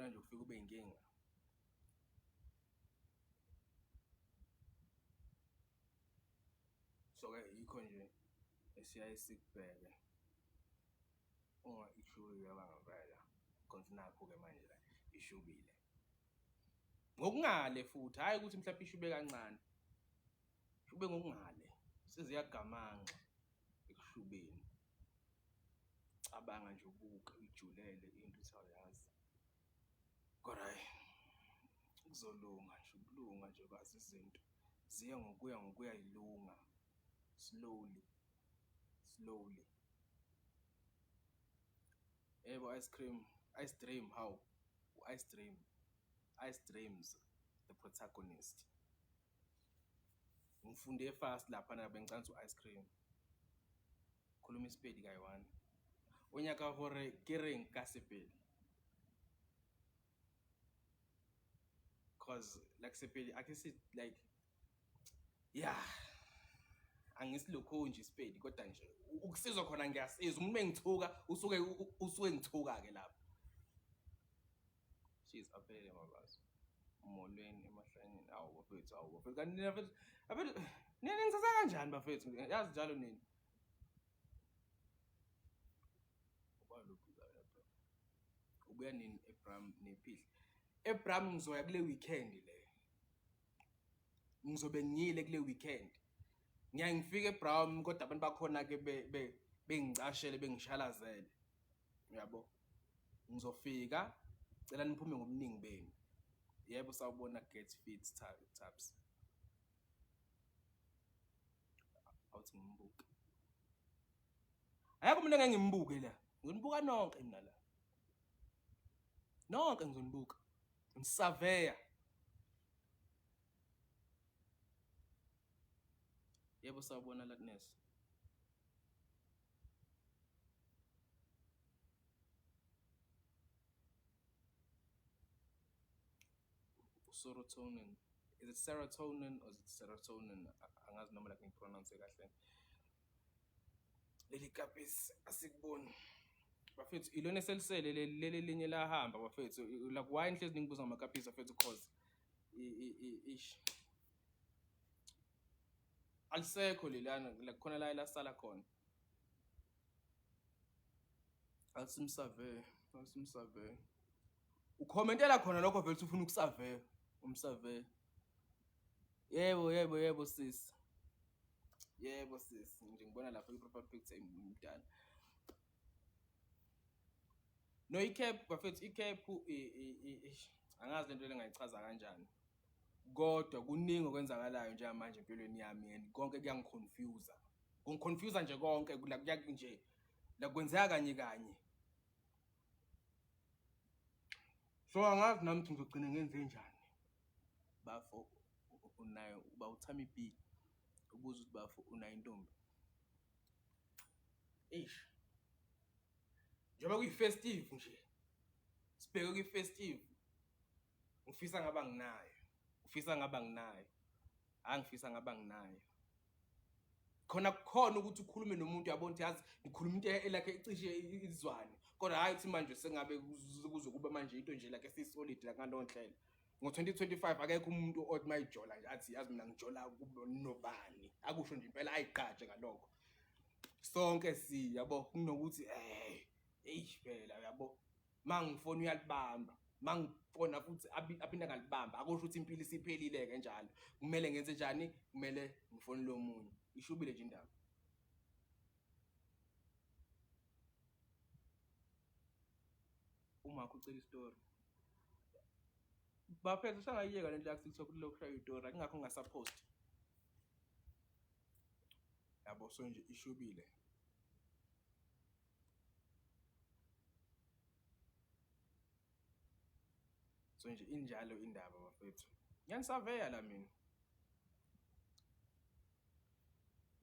Yabona nje ufike ube inkinga. So-ke yikho nje esiyaye sikubheke uma ishubile kwangempela cause nakhu-ke manje la ishubile. Ngokungale futhi, hhayi ukuthi mhlawumbe ishube kancane, ishube ngokungale size yagamanxa ekushubeni. Cabanga nje ubuke uyijulele into uthi awuyazi. Kodwa hhayi kuzolunga nje, ukulunga nje kwazi izinto ziye ngokuya ngokuya y'lunga slowly, slowly. Yebo, ice cream, ice dream, hawu u-Ice Dream, Ice Dreams the protagonist. Ngifunde fast laphana bengicabanga ukuthi u-ice cream. Khuluma isipedi kayi-one. O nyaka hore ke reng ka Sepedi? Cause like Sepedi ake si like yeah angisilokhu nje isipedi kodwa nje ukusizwa khona ngiyasizwa umuntu engithuka usuke usuke ngithuka ke lapho. She's aphelele mabaso. Molweni emahlanyeni. Awu bafethu, awu bafethu. Kanti nina bafethu, bafethu nina ngisasa kanjani bafethu? Yazi njalo nini. Uba lokhu lapha. Ubuya nini eBram nephihli? EBram ngizoya kule weekend le. Ngizobe ngiyile kule weekend. Ngiyaye ngifike eBram kodwa abantu bakhona ke bengicashele bengishalazele. Uyabo? Ngizofika cela niphume ngobuningi benu. Yebo sawubona get fit taps. Awuthi ngimbuke. Akekho umuntu engeke ngimbuke la. Ngizonibuka nonke mina la. Nonke ngizonibuka. Ngisaveya. Yebo sawubona Latness. Serotonin. Is it serotonin or is it serotonin? Angazi noma like ngipronounce kahle. Leli kapisi asikuboni. Bafethu ilona eselisele leli linye lahamba bafethu. Like why nihlezi ningibuza ngamakapisi bafethu cause ish. Alisekho lelana like khona la elasala khona. Asimsave, asimsave. Ukhomentela khona lokho vele ufuna ukusave, umsave. Yebo, yebo, yebo sis. Yebo sis, nje ngibona lapha i-profile picture imdala. No i-cap bafethu i-cap angazi lento lengayichaza kanjani. Kodwa kuningi okwenzakalayo njengamanje empilweni yami and konke kuyangiconfuse. Kungiconfuse nje konke la nje la kwenzeka kanye kanye. So angazi nami ukuthi ngizogcina ngenze njani. Bafo unayo uba uThami B ubuza ukuthi bafo unayo intombi. Eish. Njengoba kuyi-festive nje. Sibheke kwi-festive. Ngifisa ngaba nginayo. Ngifisa ngaba nginayo. Hayi ngifisa ngaba nginayo. Khona kukhona ukuthi ukhulume nomuntu uyabona ukuthi yazi ngikhuluma into elakhe icishe izwane. Kodwa hhayi ukuthi manje sengabe kuze kuba manje into nje like esisolid la ngalowo ndlela. Ngo-2025 akekho umuntu othi mayijola nje athi yazi mina ngijola nobani. Akusho nje impela ayiqatshe ngalokho. Sonke si yabo kunokuthi eh eish phela uyabo mangifona uyalibamba mangifona futhi aphinde angalibamba akusho ukuthi impilo isiphelile ke njalo kumele ngenze njani kumele ngifone lo munye ishubile nje indaba umakho ucela isitori bafethu sangayiyeka lento yakho TikTok lokushaya itori akungakho ngingasapost yabo so nje ishubile. So nje injalo indaba bafethu. Ngiyanisaveya la mina.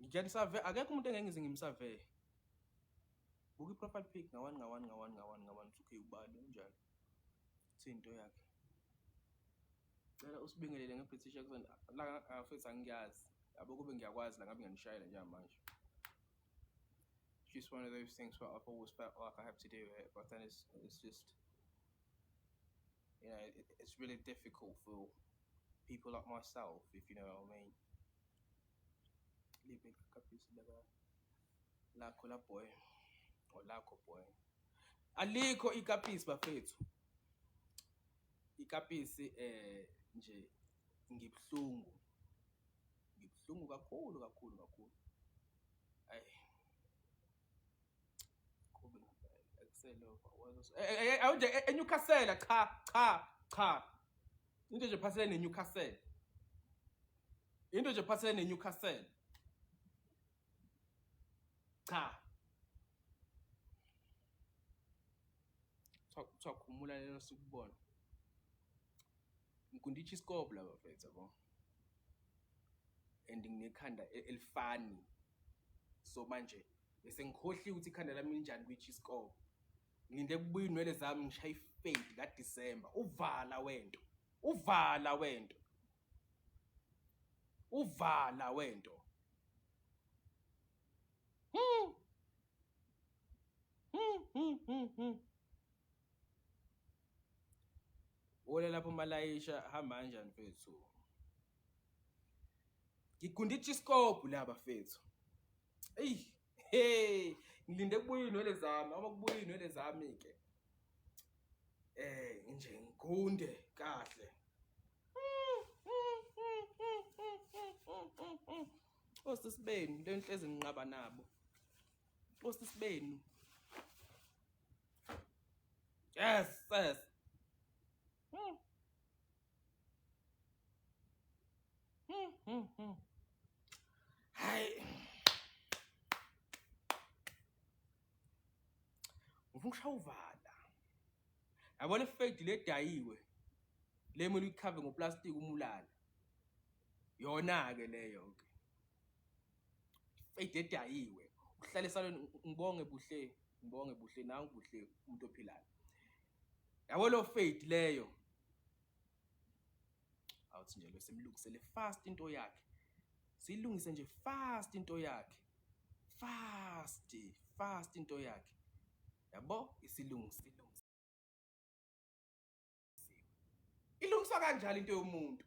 Ngiyanisave akekho umuntu engeke ngize ngimsaveye. Buka i-profile pic nga-one nga-one nga-one nga-one nga-one okay ubani unjani. Uthini into yakhe. Cela usibingelele nge-British accent. La bafethu angiyazi. Yabo kube ngiyakwazi la ngabe ngiyanishayela njengamanje. Just one of those things where I've always felt like I have to do it, but then it's just. You know, it's really difficult for people like myself, if you know what I mean. Liphi ikapisi laka lakho la boy or lakho boy? Alikho ikapisi bafethu. Ikapisi nje ngibuhlungu. Ngibuhlungu kakhulu kakhulu kakhulu. Ayi. Kube ngempela akuselova. Awunje eNewcastle cha cha cha. Into nje phathelene neNewcastle. Into nje phathelene neNewcastle. Cha. Kuthiwa khumula lelo sikubona. Ngikunditsha isikobho la bafethu yabo. And nginekhanda elifani. So manje bese ngikhohliwe ukuthi ikhanda lami linjani kwi-chiskop. Ngilinde kubuya inwele zami ngishaye ifade kaDisemba. Uvala wento. Uvala wento. Uvala wento. Hmm. Hmm, hmm, hmm, hmm. Wole lapho malayisha hamba kanjani mfethu? Ngigunda ichiskobhu la bafethu. Eyi, hey, ngilinde kubuya inwele zami, uma kubuya inwele zami ke. Nje ngigunde kahle. Osisi benu le nhlezi nginqaba nabo. Osisi benu. Yes, yes. Hmm. Hmm, hmm, hmm. Hayi. Ngifuna ukushaya uvala. Yabona ifade ledayiwe. Le mele uyikhave ngoplastic uma ulala. Yona ke leyo ke. Ifade edayiwe. Uhlale esalweni ngibonge buhle, ngibonge buhle nangu buhle umuntu ophilayo. Yabo lo fade leyo. Awuthi nje lo simlungisele fast into yakhe. Silungise nje fast into yakhe. Fast, fast into yakhe. Yabo isilungise. Ilungiswa kanjalo into yomuntu.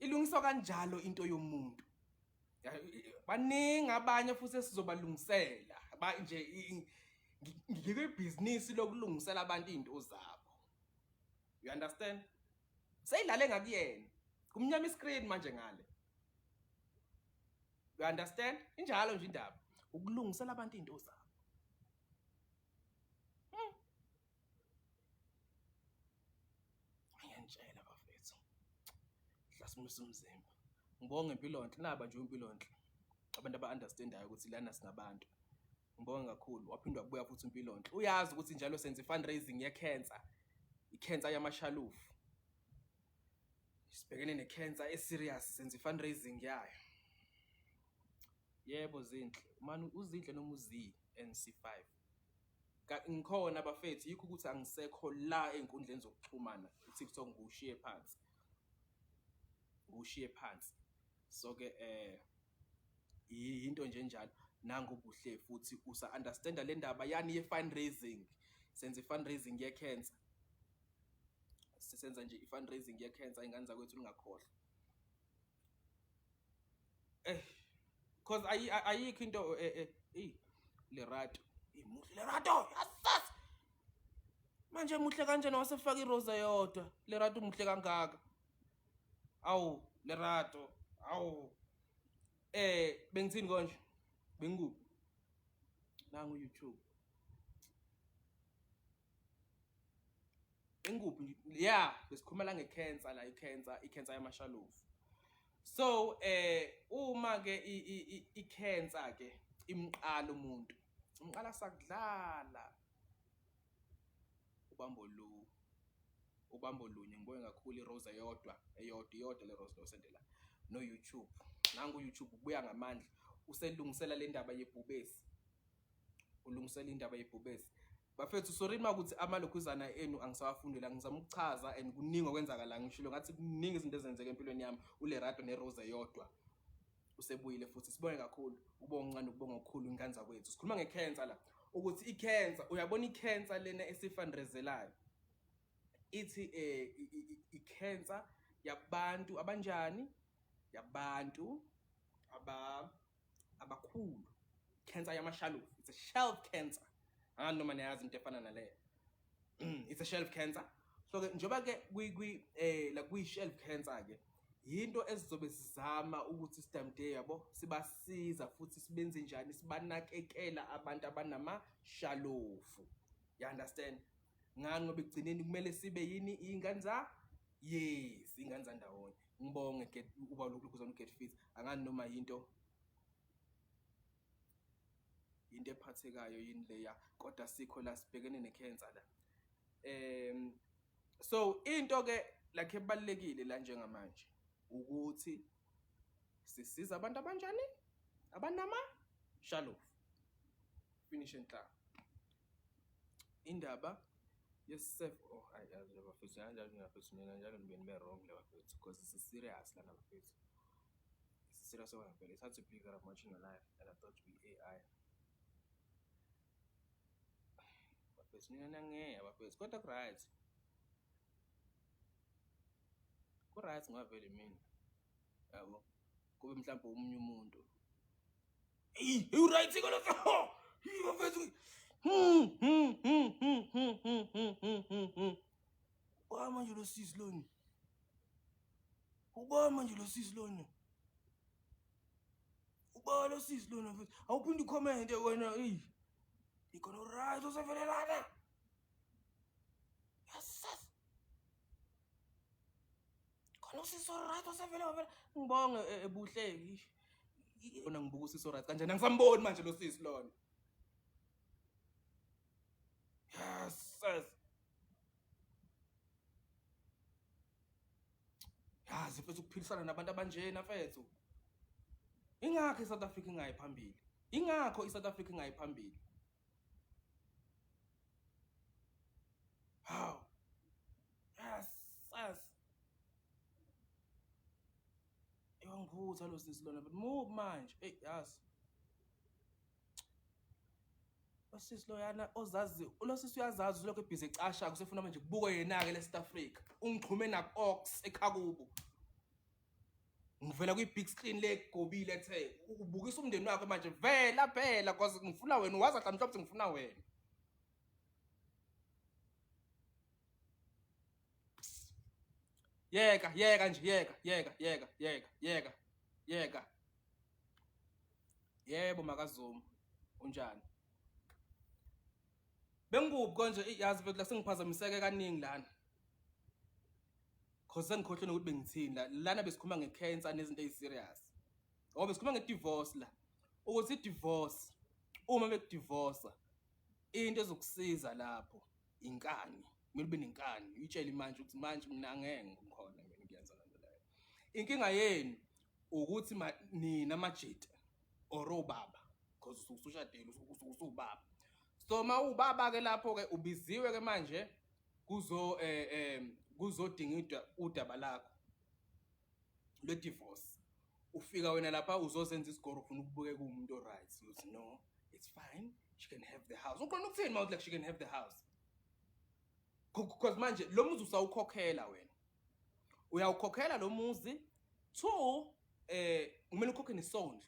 Ilungiswa kanjalo into yomuntu. Baningi abanye futhi esizobalungisela. Ba nje ngikwibhizinisi lokulungisela abantu izinto zabo. You understand? Seyidlale ngakuyena. Kumnyama iscreen manje ngale. You understand? Injalo nje indaba. Ukulungisela abantu izinto zabo. Ngiyantshela bafethu. Hlasimisa umzimba. Ngibonge impilo enhle naba nje impilo enhle. Abantu aba-understandayo ukuthi lana singabantu. Ngibonge kakhulu. Waphinde wabuya futhi impilo enhle. Uyazi ukuthi njalo senza i-fundraising ye-cancer. I-cancer yamashalufu. Sibhekene ne-cancer e-serious senza i-fundraising yayo. Yebo Zinhle, mani uZinhle noma uZ NC5. Ngikhona bafethu yikho ukuthi angisekho la ey'nkundleni zokuxhumana u-TikTok ngiwushiye phansi. Ngiwushiye phansi. So ke into nje enjalo nangu Buhle futhi usa understanda le ndaba yani ye fundraising. Senza i-fundraising ye cancer. Sisenza nje i-fundraising ye cancer ingane zakwethu ningakhohlwa. Cause ayikho into Lerato. Muhle Lerato. Yes. Manje muhle kanjena wasefaka irosa yodwa. Lerato muhle kangaka. Awu Lerato. Awu. Bengithini konje? Bengikuphi? Nangu YouTube. Enguphi? Yeah, besikhuluma la ngecancer la, icancer, icancer yamashalofu. So uma ke icancer ke imqala umuntu, umqala sakudlala. Ubambo lu ubambo lunye ngibonge kakhulu iRosa yodwa, eyodwa iyodwa le Rose losendela no YouTube. Nangu YouTube ubuya ngamandla, uselungisela le ndaba yebhubesi. Ulungisela indaba yebhubesi. Bafethu sorry makuthi amalokhuzana enu angisawafundi la, ngizama ukuchaza and kuningi okwenzakala ngishilo ngathi kuningi izinto ezenzeka empilweni yami. uLerato neRose yodwa usebuyile futhi sibonge kakhulu ubonga uncane ukubonga okukhulu ingane zakwethu. Sikhuluma ngecancer la ukuthi icancer, uyabona icancer lena esifundraiselayo. Ithi i-cancer yabantu abanjani? Yabantu abakhulu. Cancer yamashalofu. It's a shelf cancer. Angazi noma niyazi into efana naleyo. It's a shelf cancer. So ke njengoba ke kwi la kwi shelf cancer ke yinto esizobe sizama ukuthi sidamde yabo sibasiza futhi sibenze njani, sibanakekela abantu abanamashalofu. You understand? Ngani? Ngoba ekugcineni kumele sibe yini? Iy'ngane za, yes, iy'ngane zandawonye. Ngibonge get uba lokhu uzona get fit. Angani noma yinto ephathekayo yini leya, kodwa sikho la, sibhekene ne-cancer la. So into ke like ebalulekile la njengamanje ukuthi sisiza abantu abanjani? Abanama shalofu. Finish and klaar. Indaba yes-self, oh hayi, yazi bafethu, kanjalo bafethu, nina njalo nibe nibe wrong la bafethu, because it's serious lana bafethu, it's serious okwangempela. It's hard to believe that I'm watching your live and I thought to be AI. Bafethu, nina niyangeya bafethu, kodwa ku-right, ku-right ngoba vele mina yabo kube mhlawumbe omunye umuntu. Eyi, u-right ke lo, bafethu. Uba manje lo sisi lona, uba manje lo sisi lona, uba lo sisi lona mfethu, awuphinde u-commente wena. Eyi, ikhona right usevelelana. Yes, khona usisi right osevele wavela. Ngibonge ebuhle yona, ngibuka usisi right kanjani, angisamboni manje lo sisi lona. Yes, yazi mfethu, ukuphilisana nabantu abanjena mfethu, ingakho iSouth Africa ingayi phambili, ingakho iSouth Africa ingayi phambili. How? Yes. Ewangiphutha lo sisi lona, but move manje. Hey, yazi. Lo sisi loyana ozazi, lo sisi uyazazi, lokho e-busy ecasha, kusefuna manje kubukwe yena ke le South Africa. Ungixhume na Ox ekhakubo. Ngivela kwi-big screen le gobile ethe ubukisa umndeni wakho manje, vela phela, cause ngifuna wena, waza mhlawumbe ngifuna wena. Yeka, yeka nje, yeka, yeka, yeka, yeka, yeka, yeka. Yebo makaZuma, unjani? Bengikuphi konje? Yazi mfethu, la sengiphazamiseke kaningi lana. Cause sengikhohlwe ukuthi bengithini la. Lana besikhuluma nge-cancer nezinto ezi-serious. Ngoba besikhuluma nge-divorce la. Ukuthi i-divorce, uma beku-divorce, into ezokusiza lapho inkani. Kumele ube nenkani. Uyitshele manje ukuthi manje mina angeke ngikhona mina ukuyenza lento leyo. Inkinga yenu ukuthi nina majita or obaba, because usushadile, usubaba. So ma ubaba ke lapho ke ubiziwe ke manje kuzo kuzodingidwa udaba lakho lwe divorce. Ufika wena lapha uzozenza isigoro, ufuna ukubukeka umuntu o-right. Uthi no, it's fine, she can have the house. Ukhona ukuthini mawuthi like she can have the house? Because manje lo muzi usawukhokhela wena. Uyawukhokhela lo muzi. Two, kumele ukhokhe nesondlo.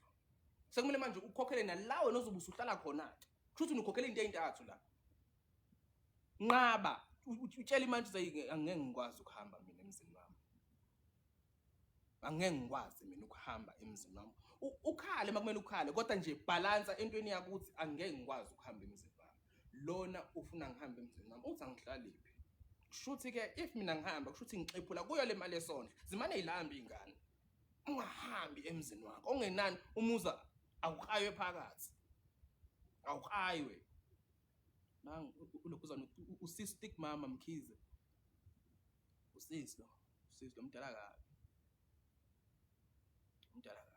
Sekumele manje ukhokhele nala wena ozobe usuhlala khona ke. Kusho ukuthi ukhokhela into eyintathu la. Nqaba, utshele manje uthi angeke ngikwazi ukuhamba mina emzini wami. Angeke ngikwazi mina ukuhamba emzini wami. Ukhale makumele ukhale, kodwa nje balansa entweni yakho ukuthi angeke ngikwazi ukuhamba emzini wami. Lona ufuna ngihambe emzini wami, uthi angihlaliphi. Kushuthi ke if mina ngihamba, kushuthi ngixephula kuyo le mali esondlo. Zimane yilambi ingane. Ungahambi emzini wakho. Ongenani umuza awukraywe phakathi. Awukraywe. Nangu ulokhuzana usistic mama Mkhize. Usisi lo, usisi lo mdala kabi. Mdala kabi.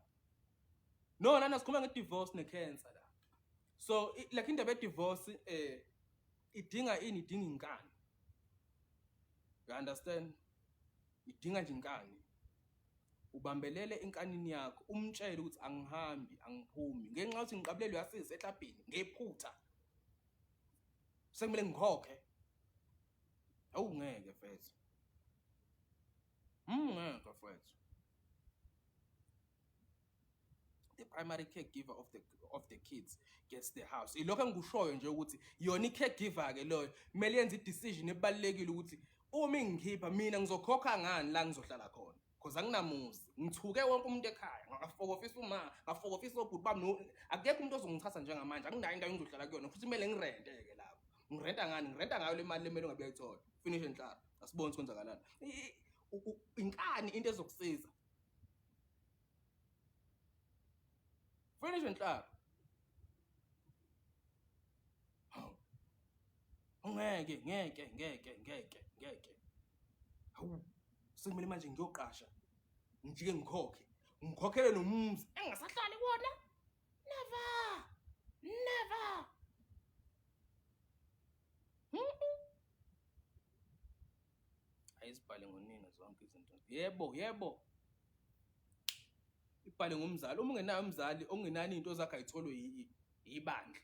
No, lana sikhuluma nge-divorce ne-cancer la. So like indaba ye-divorce idinga ini? Idinga inkani. You understand? Idinga nje inkani. Ubambelele enkanini yakho, umtshele ukuthi angihambi, angiphumi ngenxa yokuthi ngiqabulele uyasisi eklabhini ngephutha. Sekumele ngikhokhe. Awu ngeke mfethu. Ngeke mfethu. The primary caregiver of the kids gets the house. Ilokho engikushoyo nje ukuthi yona i-caregiver ke loyo kumele yenze i-decision ebalulekile ukuthi uma ingikhipha mina ngizokhokha ngani la ngizohlala khona, because anginamuzi. Ngithuke wonke umuntu ekhaya, ngafokofisa uma ngafokofisa obhuti bami, no, akekho umuntu ozongithatha njengamanje. Anginayo indawo engizohlala kuyona futhi kumele ngirente-ke lapho. Ngirenta ngani? Ngirenta ngayo le mali lemele ungabe uyayithola. Finish enhlalo, asibone ukuthi kwenzakalani. Inkani into ezokusiza. Finish enhlalo. Hawu, ngeke, ngeke, ngeke, ngeke, ngeke. Hawu, sekumele manje ngiyoqasha, ngijike ngikhokhe, ngikhokhele nomuzi engingasahlali kuwona. Never, never. Ayizibhale ngonina zonke izinto. Yebo, yebo, ibhale ngomzali. Uma ungenayo umzali, okungenani iy'nto zakho ayitholwe ibandla.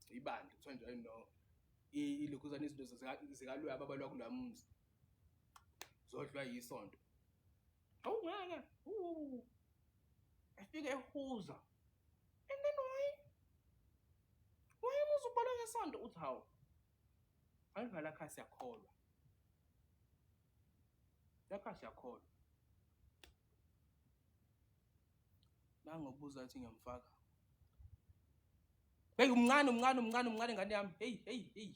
Ibandla kuthiwa nje no ilokhuzana izinto zikaluya ababalwa kuloya muzi zodlwa yisonto. Awu ngeke, efike ehuza and then why umuzi ubhalwe ngesonto? Uthi hawu, ayivala khaya, siyakholwa lapha, siyakholwa. Nangokubuza athi ngiyamfaka. Hey, umncane, umncane, umncane, umncane ngane yami. Hey, hey, hey,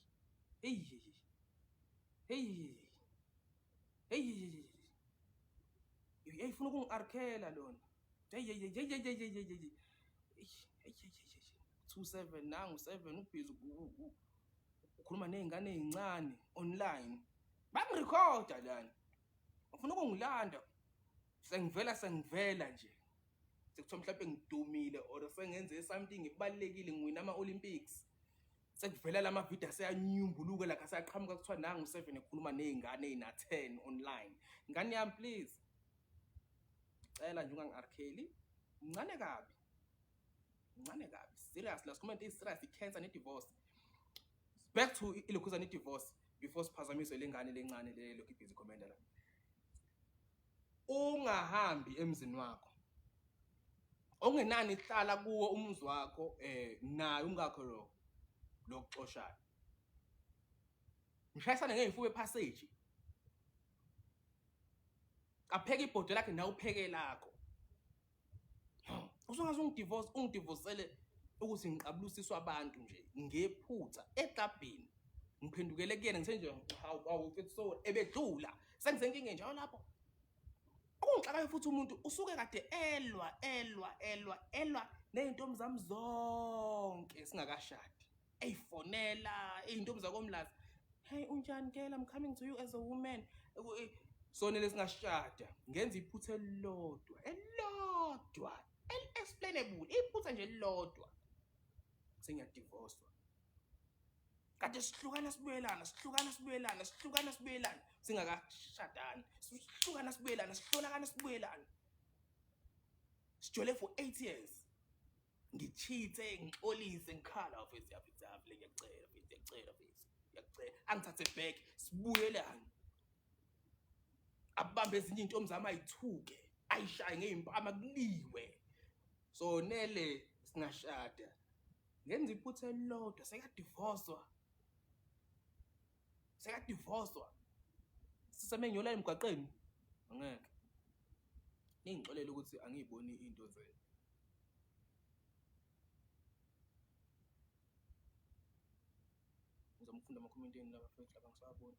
hey, hey, hey, hey, hey, ifuna ukungi-arkhela lona. Hey, hey, hey, hey, hey, hey, hey, hey, hey, hey, hey, hey, hey, 27 nangu 7 ubhizi ukhuluma ney'ngane ey'ncane online, bangirikhoda lana, ufuna ukungilanda. Sengivela, sengivela nje, sekuthiwa mhlawumbe ngidumile or sengenze something ebalulekile, ngiwina ama-Olympics, sekuvela la mavidiyo aseyanyumbuluka lakhe, aseyaqhamuka, kuthiwa nangu 7 ekhuluma ney'ngane ey'na-10 online. Ngane yami, please, cela nje ungangi-arkheli, mncane kabi, mncane kabi. Serious la, sikhuluma into eyi-serious, i-cancer ne-divorce. Back to ilokhuzana i-divorce before siphazamiswe le ngane lencane le lokhu ibhizi commenta la. Ungahambi emzini wakho, okungenani hlala kuwo umuzi wakho naye umkakho lo lokuxoshayo, mshayisane ngey'mfubo ephasage, apheke ibhodo lakhe nawe upheke lakho. Usungaze ungidivorce, ungidivosele ukuthi ngiqabulusiswe abantu nje ngephutha eklabhini, ngiphendukele kuyena, ngithe nje hawu, hawu mfethu, so ebedlula sengisenkingeni njalo lapho. Okungixakayo futhi, umuntu usuke kade elwa, elwa, elwa, elwa ney'ntombi zami zonke singakashadi, eyifonela iy'ntombi zakomlazi, "Hey, unjani girl? I'm coming to you as a woman." Sonele singashada, ngenza iphutha elilodwa, elilodwa eli-explainable, iphutha nje elilodwa, sengiyadivorcwa. Kade sihlukana sibuyelana, sihlukana sibuyelana, sihlukana sibuyelana, singakashadani, sihlukana sibuyelana, sihlolakana sibuyelana, sijole for 8 years, ngichithe, ngixolise, ngikhala, mfethu, mfethu, mfethu, ngiyacela mfethu, ngiyacela mfethu, ngiyacela, angithathe back, sibuyelane. Abambe ezinye iy'ntombi zami ayithuke, ayishaye ngey'mpama, kuliwe. So nele singashada, ngenza iphutha elilodwa, sekadivoswa, sekadivoswa, sisemenyola emgwaqeni. Angeke, ningixolele ukuthi angiyiboni into zenu. Ngizama ukufunda amakhomenti enu laba mfethu, laba ngisawaboni,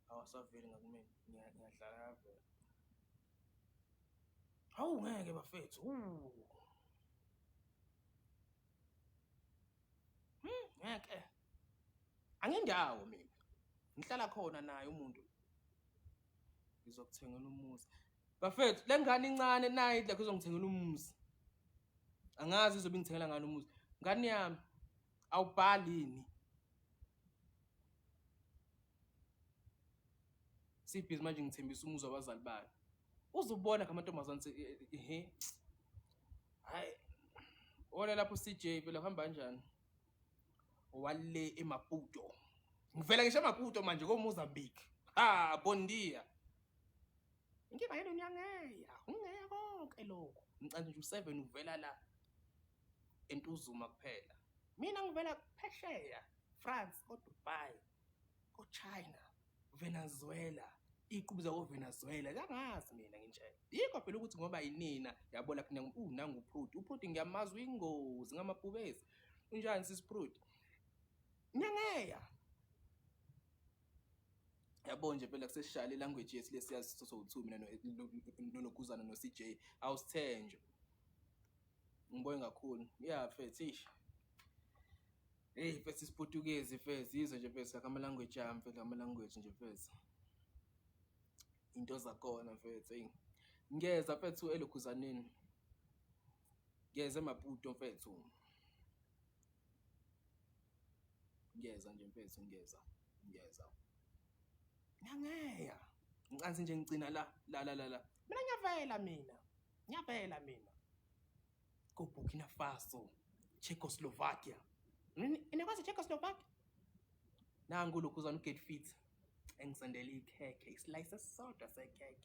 awasaveli ngakumina. Ngiyadlala, ayavela. Hawu ngeke bafethu. Ngeke, angindawo mina ngihlala khona naye umuntu. Ngizokuthengela umuzi bafethu. Le ngane incane nayi lakho, izongithengela umuzi. Angazi izobe ingithengela ngani umuzi. Ngane yami, awubhali yini? Sibhizi manje, ngithembisa umuzi wabazali bayo. Uzubona ngamantombazane. Ehe, hayi, wona lapho CJ phela kuhamba kanjani? Wale eMaputo. Ngivela ngisho eMaputo manje koMozambique. Ha, bon dia. Inkinga yenu niyangeya, ungeya konke lokho. Ngicela nje u7 uvela la eNtuzuma kuphela. Mina ngivela phesheya, France, koDubai, koChina, Venezuela, iqubu zakoVenezuela kangazi mina ngintshela. Yikho phela ukuthi ngoba yinina yabo lapha nangu uPrude. UPrude ngiyamazi uyingozi ngamabhubesi. Unjani sisi Prude? Nyangeya. Yabo nje phela kusesishaya language yethu lesiyazi sowu-2 mina noLokuzana no-CJ awusithenjwe. Ngibonge kakhulu. Yeah mfethu ish. Hey mfethu isiPutukezi mfethu yizwe nje mfethu ama language ami mfethu ama language nje mfethu. Into zakhona mfethu hey. Ngiyeza mfethu elokhuzaneni. Ngiyeza eMaputo mfethu. Ngiyeza nje mfethu ngiyeza. Ngiyeza. Ngiyangeya. Ngicansi nje ngigcina la la la la la. Mina ngiyavela mina. Ngiyavela mina. Ko Burkina Faso, Czechoslovakia. Inekwazi Czechoslovakia? Nangu lokhuzana uGet Fit engisendele ikhekhe, islice esisodwa sekhekhe.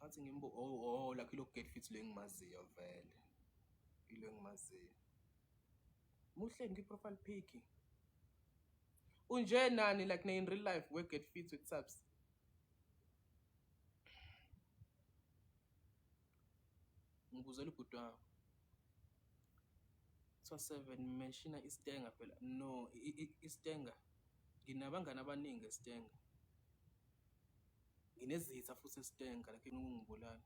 Athi ngimbo oh oh lakho ilo Get Fit le engimaziyo vele. Ilo engimaziyo. Muhle ngi profile pic. Unje nani like in real life we get fit with subs. Ngibuzela ubhuti wami. Kuthiwa 7 mention istenga phela. No, istenga. Nginabangani abaningi esitenga. Nginezitha futhi esitenga like ukungibulala.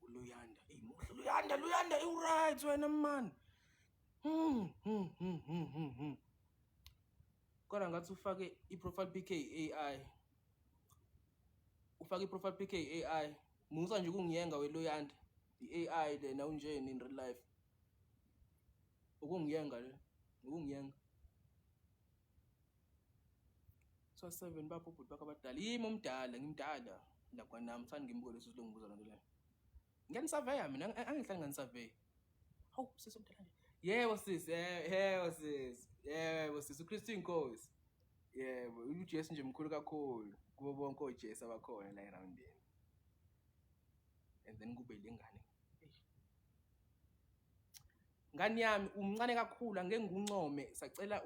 uLuyanda. Ey muhle Luyanda, Luyanda you right wena man. Kodwa ngathi ufake i-profile pic AI. Ufake i-profile pic AI. Musa nje ukungiyenga weLuyanda. I-AI lena unjeni in real life. Ukungiyenga le, ukungiyenga. Kuthiwa 7 bapho ubhuti bakho abadala. Yimi omdala, ngimdala. La kwanami thandi ngimbuke leso silongibuza lento leyo. Ngiyanisaveya mina, angihlali nganisaveya. Hawu sisi omdala nje. Yebo sisi, yebo sisi. Yebo sisi, uKristu inkosi. Yebo, uJesu nje mkhulu kakhulu kubo bonke oJesu abakhona la eroundini. And then kube lengane. Ngani yami umncane kakhulu angeke ngikuncome sacela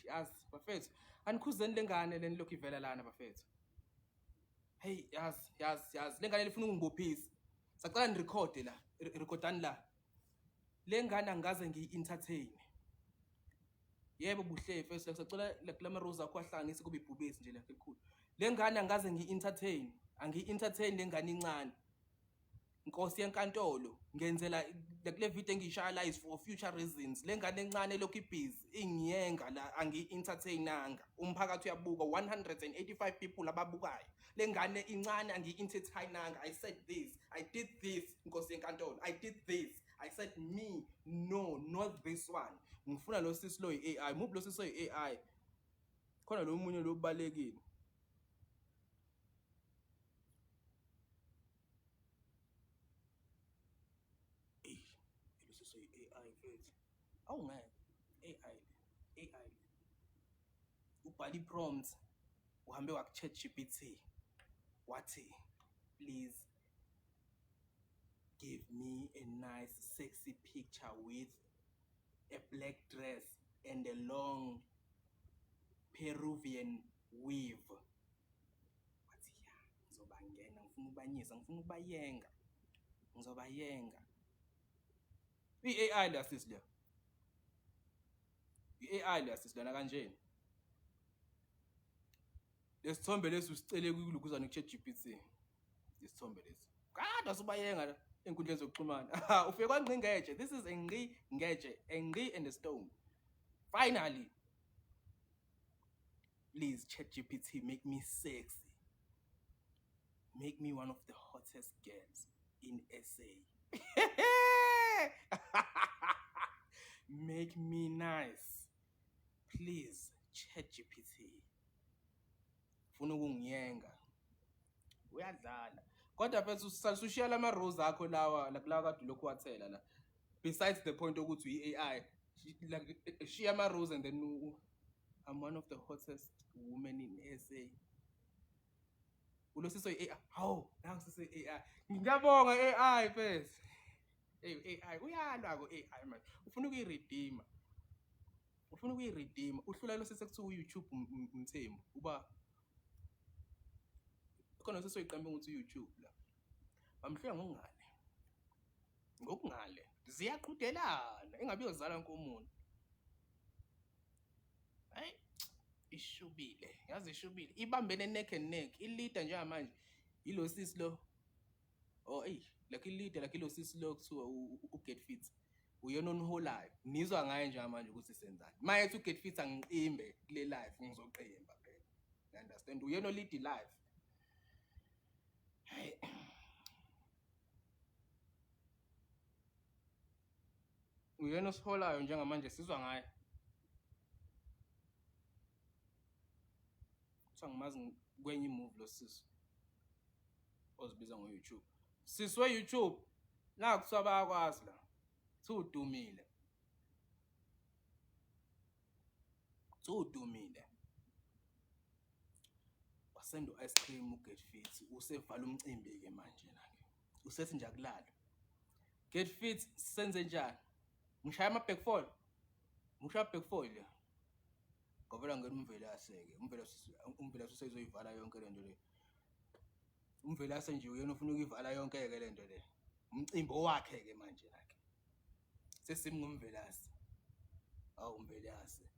yazi bafethu anikhuzeni lengane leni lokhu ivela lana bafethu. Hey yazi yazi yazi lengane lifuna ukungibophisa. Sacela nirekhode la, rekhodani la. Lengane angikaze ngiyi-entertain. Yebo buhle first like sacela like lama rose akho ahlanganise kube ibhubesi nje lakhe elikhulu. Lengane angikaze ngiyi-entertain, angiyi-entertain lengane incane. Nkosi yenkantolo ngenzela kule video engiyishaya la is for future reasons. Le ngane encane lokhu ibhizi ingiyenga la angiyi-entertainanga. Umphakathi uyabuka 185 people ababukayo. Le ngane incane angiyi-entertainanga. I said this, I did this, Nkosi yenkantolo. I did this. I said me, no, not this one. Ngifuna lo sisi lo yi-AI. Muphi lo sisi oyi-AI? Khona lo munye lo ubalekile. Eyi, lo sisi oyi-AI mfethu. Awungeke. AI le, AI le. Ubhala i-prompt, uhambe waku-ChatGPT, wathi, please give me a nice sexy picture with a black dress and a long Peruvian weave. Wathi ya, ngizobangena, ngifuna ukubanyisa, ngifuna ukubayenga. Ngizobayenga. I-AI la sisi le. I-AI la sisi lana kanjena. Lesithombe lesi usicele kulukuzana ku-ChatGPT. Isithombe lesi. Kade asubayenga la enkundleni zokuxhumana. Ufike kwangqingetshe. This is a ngqingetshe, a ngqi and a stone. Finally. Please ChatGPT make me sexy. Make me one of the hottest girls in SA. Make me nice. Please ChatGPT. Funa ukungiyenga. Uyadlala. Kodwa mfethu usushiya lama rose akho lawa la kade lokhu wathela la. Besides the point ukuthi uyi-AI, like shiya ama rose and then I'm one of the hottest women in SA. Ulosiso i-AI. Hawu, nangu sisi i-AI. Ngiyabonga AI first. Hey AI uyalwa ko AI manje. Ufuna ukuyiredeema. Ufuna ukuyiredeema. Uhlula lo sisi ekuthiwa uYouTube Mthembu. Uba khona sisi oyiqambe ngokuthi uYouTube la. Bamhlula ngokungale. Ngokungale. Ziyaqhudelana engabe iyozala nkomoni. Hayi ishubile, yazi ishubile. Ibambene neck and neck. Ilida njengamanje yilo sisi lo. Oh eyi, like ilida like ilo sisi lo kuthiwa uGet Fit. Uyena oniholayo. Nizwa ngaye njengamanje ukuthi senzani. Mayethi uGet Fit angiqimbe kule life ngizoqimba phela. You understand? Uyena olida live. Hayi. Uyena osiholayo njengamanje sizwa ngaye. Kuthiwa ngimazi kwenye imovie lo sisi ozibiza ngo-YouTube. Sisi we-YouTube naku kuthiwa bayakwazi la. Kuthiwa udumile. Kuthiwa udumile. Wasenda u-ice cream uGet Fit usevala umcimbi-ke manje na-ke. Usethi nje akulalwe. Get Fit senze njani? Ngishaya ama-back four. Ngishaya back four le. Ngavela ngena uMvelase-ke. UMvelase uMvelase usezoyivala yonke le nto le. UMvelase nje uyena ofuna ukuyivala yonke-ke le nto le. Umcimbi owakhe-ke manje la-ke. Sesimi ngoMvelase. Awu Mvelase.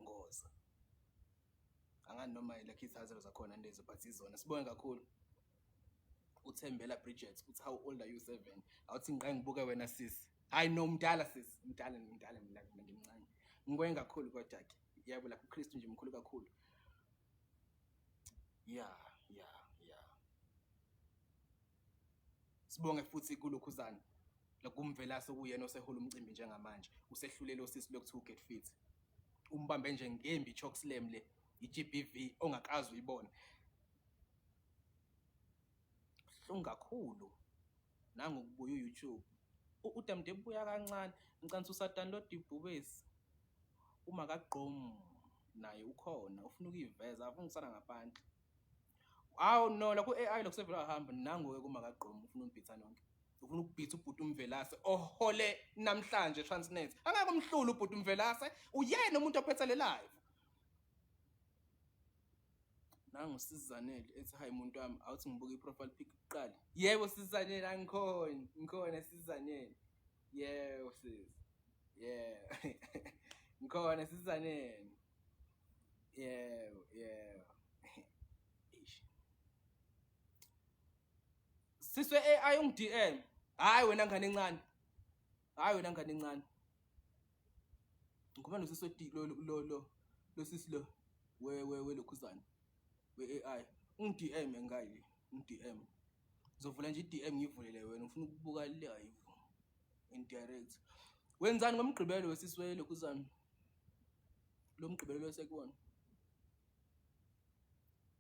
Ngoza. Angani noma like izithakazelo zakhona lezo but izona. Sibonge kakhulu. uThembela Bridget uthi how old are you 7 awuthi ngiqale ngibuke wena sisi hayi no mdala sisi mdala mdala mina ngimncane ngibonge kakhulu kodwa ke yebo lapho uKristu nje mkhulu kakhulu ya ya ya sibonge futhi kulokhuzana lokumvelase kuyena osehola umcimbi njengamanje usehlulele osisi lokuthiwa uget fit umbambe nje ngembi choke slam le i-GBV ongakaze uyibone Buhlungu kakhulu nangokubuya u-YouTube. UDamde buya kancane, ngicabanga ukuthi usa-download ibhubesi. Uma kaGqom naye ukhona ufuna ukuyiveza akafuni ukusala ngaphandle. Hawu no la ku-A_I lokhu sevele wahamba nangu-ke kuma kaGqom ufuna ukunibhitha nonke. Ufuna ukubhitha ubhuti uMvelase ohole namhlanje Transnet. Angeke umhlule ubhuti uMvelase, uyena umuntu ophethe le live. Nangu Sizanele ethi hayi muntu wami awuthi ngibuke i-profile pic kuqala. Yebo Sizanele angikhona, ngikhona Sizanele. Yebo sis. Yeah. Ngikhona Sizanele. Yebo, yebo. Eish. Siswe AI ungi DM. Hayi wena ngane encane. Hayi wena ngane encane. Ngikhuluma nosisi we lo lo lo lo sisi lo we we welokhuzana we AI. Ungi DM ngayi ungi DM. Ngizovula nje i-DM ngivulele wena ngifuna ukubuka live in direct. Wenzani ngomgqibelo wesisi welokhuzana? Lo mgqibelo lo sekuwona.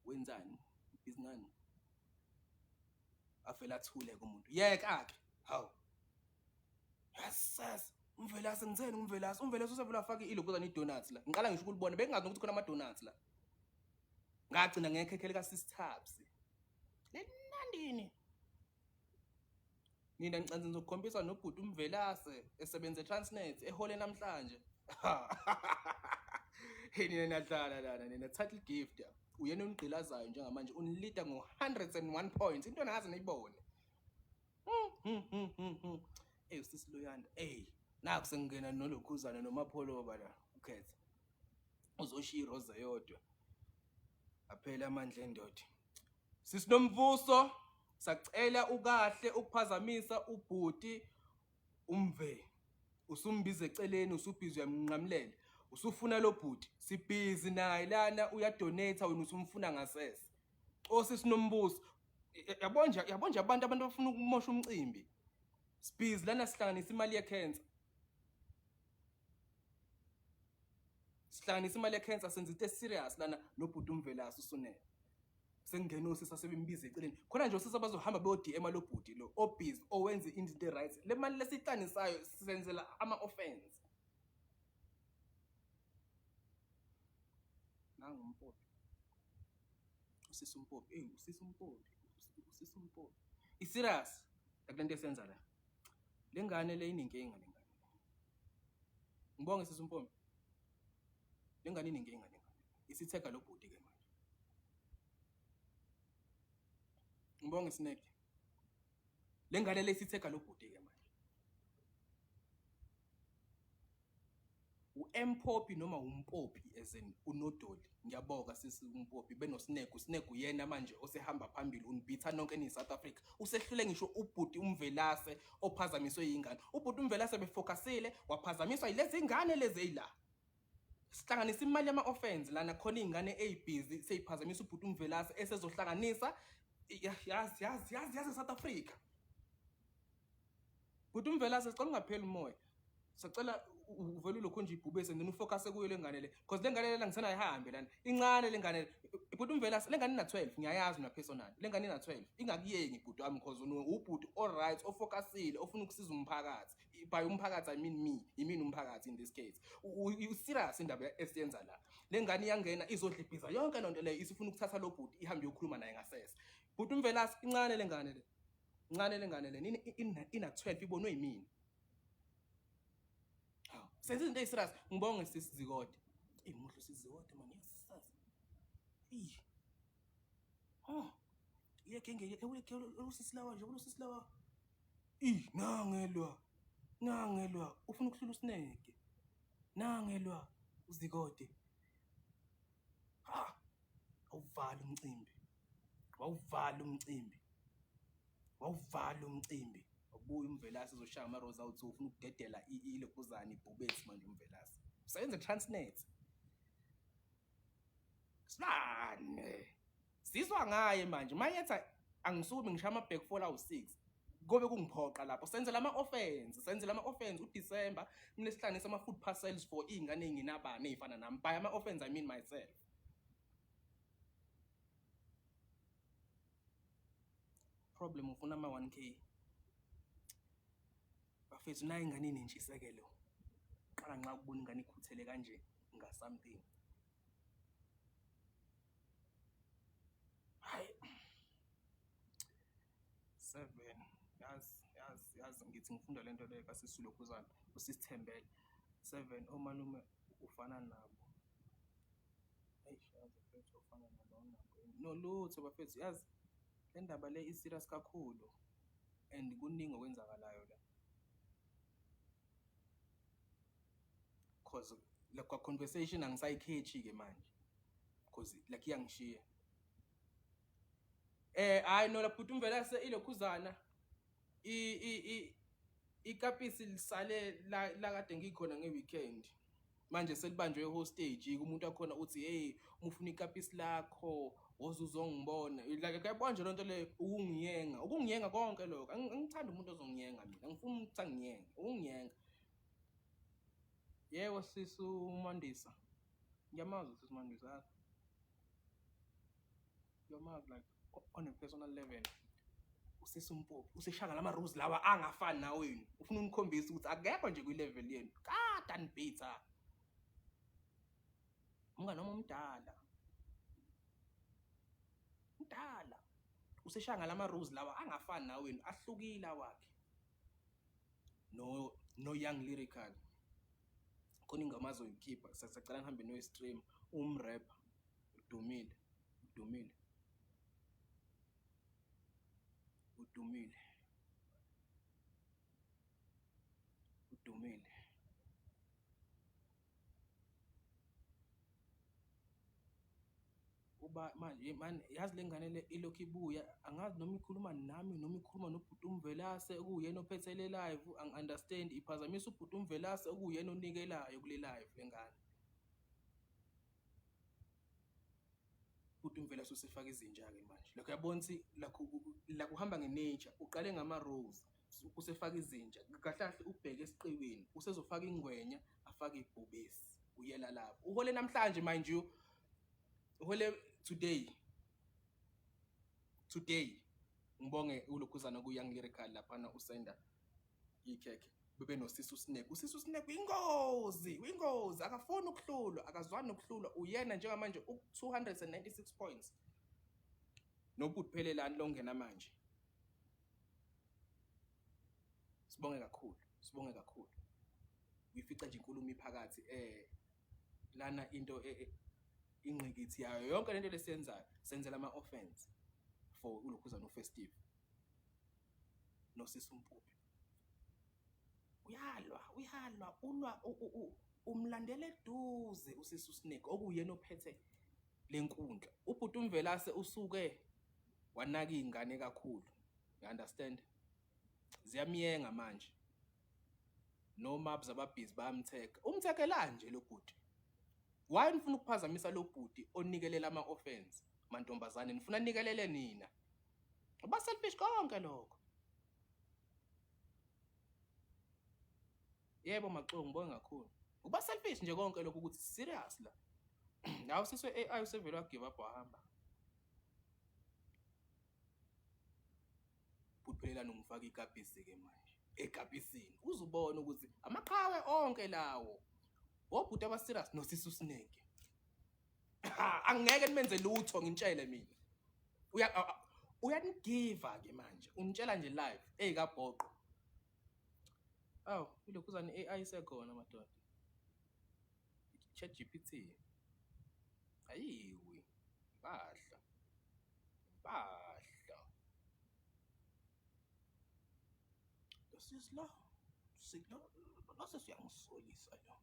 Wenzani? Busy ngani? Avele athule kumuntu. Yeka ke. Hawu. Yes, yes. Umvelase ngitheni umvelase? Umvelase usevele wafaka ilokuzana i-donuts la. Ngiqala ngisho ukulibona bengingazi nokuthi khona ama-donuts la. Ngagcina ngekhekhe lika Sis Thabs. Lenandini. Nina ngicansi ngizokukhombisa nobhuti uMvelase esebenza eTransnet ehole namhlanje. Hey nina niyadlala lana nina title gift. Uyena onigqilazayo njengamanje unilida ngo-101 points. Into engaze niyibone. Ey usisi Luyanda, ey naku sengingena nolokhuzana noMapholoba la ukhetha. Uzoshiya iroza yodwa. Aphela amandla endoda. Sisi Nomvuso sacela ukahle ukuphazamisa ubhuti umve. Usumbiza eceleni usubhizi uyamnqamulela. Usufuna lo bhuti. Sibhizi naye lana uyadonate wena usumfuna ngasese. Osisi Nombuso yabo nje yabo nje abantu abantu bafuna ukumosha umcimbi. Sibhizi lana sihlanganisa imali yecancer. Sihlanganisa imali yecancer senza into eserious lana nobhuti uMvelase usunele. Sengingena osisi asebembiza eceleni. Khona nje osisi abazohamba beyo DM lo bhuti lo obhizi owenza into right. Le mali lesihlanganisayo senzela ama offense. Nangu uMpopi. Usisi uMpopi. Eyi usisi uMpopi. Usisi uMpopi. I-serious le nto esiyenza la. Le ngane le inenkinga le ngane. Ngibonge sisi uMpopi. Le ngane inenkinga le ngane. Isithega lo bhuti ke manje. Ngibonge Snake. Le ngane le isithega lo bhuti ke manje. U-Mpopi noma uMpopi as in uNodoli. Ngiyabonga sisi uMpopi benoSnake. USnake uyena manje osehamba phambili unibhitha nonke ni South Africa. Usehlule ngisho ubhuti uMvelase ophazamiswe yingane. Ubhuti uMvelase befocusile waphazamiswa yilezi ngane lezi eyila. Sihlanganisa imali yama-offense lana khona iy'ngane ey'bhizi seyiphazamisa ubhuti uMvelase esezohlanganisa yazi yazi yazi yazi South Africa. Bhuti uMvelase sicela ungapheli umoya. Sacela uvele ulokhu nje ibhubesi and then ufocus kuyo le ngane le because le ngane lena ngisena ihambe lana incane le ngane bhuti uMvelase le ngane ina 12 ngiyayazi mina personally le ngane ina 12 ingakuyengi bhuti wami because ubhuti all right ofocusile ofuna ukusiza umphakathi by umphakathi I mean me imini umphakathi in this case u serious indaba esiyenza la le ngane iyangena izodlibhiza yonke lonto leyo isifuna ukuthatha lo bhuti ihambe iyokhuluma naye ngasese bhuti uMvelase incane le ngane le incane le ngane le ina 12 ibonwe yimina. Hawu, senza izinto eziserious. Ngibonge sisi Zikode. Eyi muhle usisi Zikode man, yes sasa. Eyi. Oh. Iye genge usisi lawa nje, usisi lawa. Ih, nangelwa. Nangelwa, ufuna ukuhlula uSnake. Nangelwa uZikode. Ha! Awuvala umcimbi. Wawuvala umcimbi. Wawuvala umcimbi. Wabuya uMvelase uzoshaya ama-rose awuthi ufuna ukudedela ilokhuzana ibhubesi manje uMvelase. Usebenza Transnet. Silwane. Sizwa ngaye manje mayetha angisukumi ngishaya ama-back four awu-6 kobe kungiphoqa lapho senzela ama-offense senzela ama-offense uDecember kumele sihlanganise ama-food parcels for iy'ngane ey'ngenabani ey'fana nami by ama-offense I mean myself. Problem ufuna ama-1K bafethu nayo ingane inentshisekelo qala nxa ukubona ingane ikhuthele kanje nga-something hayi seven yazi yazi yazi ngithi ngifunda lento leyo kasisulokhuzana usisithembele seven omalume ufana nabo. Eish yazi mfethu ufana nabo awunabo yini? No lutho bafethu yazi le ndaba le i-serious kakhulu and kuningi okwenzakalayo la. Cause like kwa conversation angisayikhetshi-ke manje cause like iyangishiya. Eh hayi no lapho uMvelase ilokhuzana i i ikapisi lisale la kade ngikhona nge-weekend manje selibanjwe hostage umuntu wakhona uthi hey uma ufuna ikapisi lakho woze uzongibona like kuyabona nje lonto leyo ukungiyenga ukungiyenga konke lokho angithandi umuntu ozongiyenga mina angifuni ukuthi angiyenge ukungiyenga yebo sisu uMandisa ngiyamazi usisi uMandisa ngiyamazi like on a personal level usisi uMpopi useshaka lama rules lawa angafani nawenu ufuna unikhombisa ukuthi akekho nje kwi-level yenu kade anibhitha umngane wami omdala mdala useshaya ngalama rules lawa angafani nawenu ahlukile awakhe no no Young Lyrical khona ingoma azoyikhipha sasacela ngihambe noyi stream umrapper udumile udumile udumile udumile uba manje man yazi le ngane le ilokhu ibuya angazi noma ikhuluma nami noma ikhuluma nobhuti uMvelase okuwuyena ophethe le live angi-understand iphazamisa ubhuti uMvelase okuwuyena onikelayo kule live le ngane. Ubhuti uMvelase usefaka izinja-ke manje lokho yabona ukuthi la kuhamba nge-nature uqale ngama-rose usefaka izinja kahle kahle ubheke esiqiwini usezofaka ingwenya afake ibhubesi uyela lapho uhole namhlanje mind you uhole today today ngibonge ulokhuzana ku Young Lyrical laphana usenda ikhekhe. Bebe nosisi uSnake. Usisi uSnake uyingozi, uyingozi, akafuni ukuhlulwa, akazwani nokuhlulwa. Uyena njengamanje u-296 points. Nobhuti Phelelani longena manje. Sibonge kakhulu, sibonge kakhulu. Uyifica nje inkulumo iphakathi lana into ingqikithi yayo yonke lento lesiyenzayo senzela ama-offense for ulokhuzana u-festive nosisi uMpuphi. Uyalwa, uyalwa, ulwa, umlandela eduze usisi uSnake okuyena ophethe lenkundla. Ubhuti uMvelase usuke wanaka iy'ngane kakhulu, you understand? Ziyamyenga manje. Nomabs ababhizi bayamthega. Umthegela nje lo bhuti. Why nifuna ukuphazamisa lo bhuti onikelela ama-offense? Mantombazane, nifuna nikelele nina. Uba selfish konke lokho. Yebo Maxongo, ngibonge kakhulu. Uba selfish nje konke lokho ukuthi serious la. Nawe siswe AI usevele wa give up wahamba. Bhuti ungifaka ikapisi ke manje. Ekapisini uzubona ukuthi amaqhawe onke lawo. Obhuti aba serious nosisi uSnake. Angeke nimenze lutho, ngintshele mina. Uya uyanigiva ke manje. Unitshela nje live eyikabhoqo. Aw, ilokhuzana i-AI isekhona madoda. ChatGPT. Ayiwi. Impahla. Impahla. Lo sisi lo, silo lo sisi uyangisolisa lo.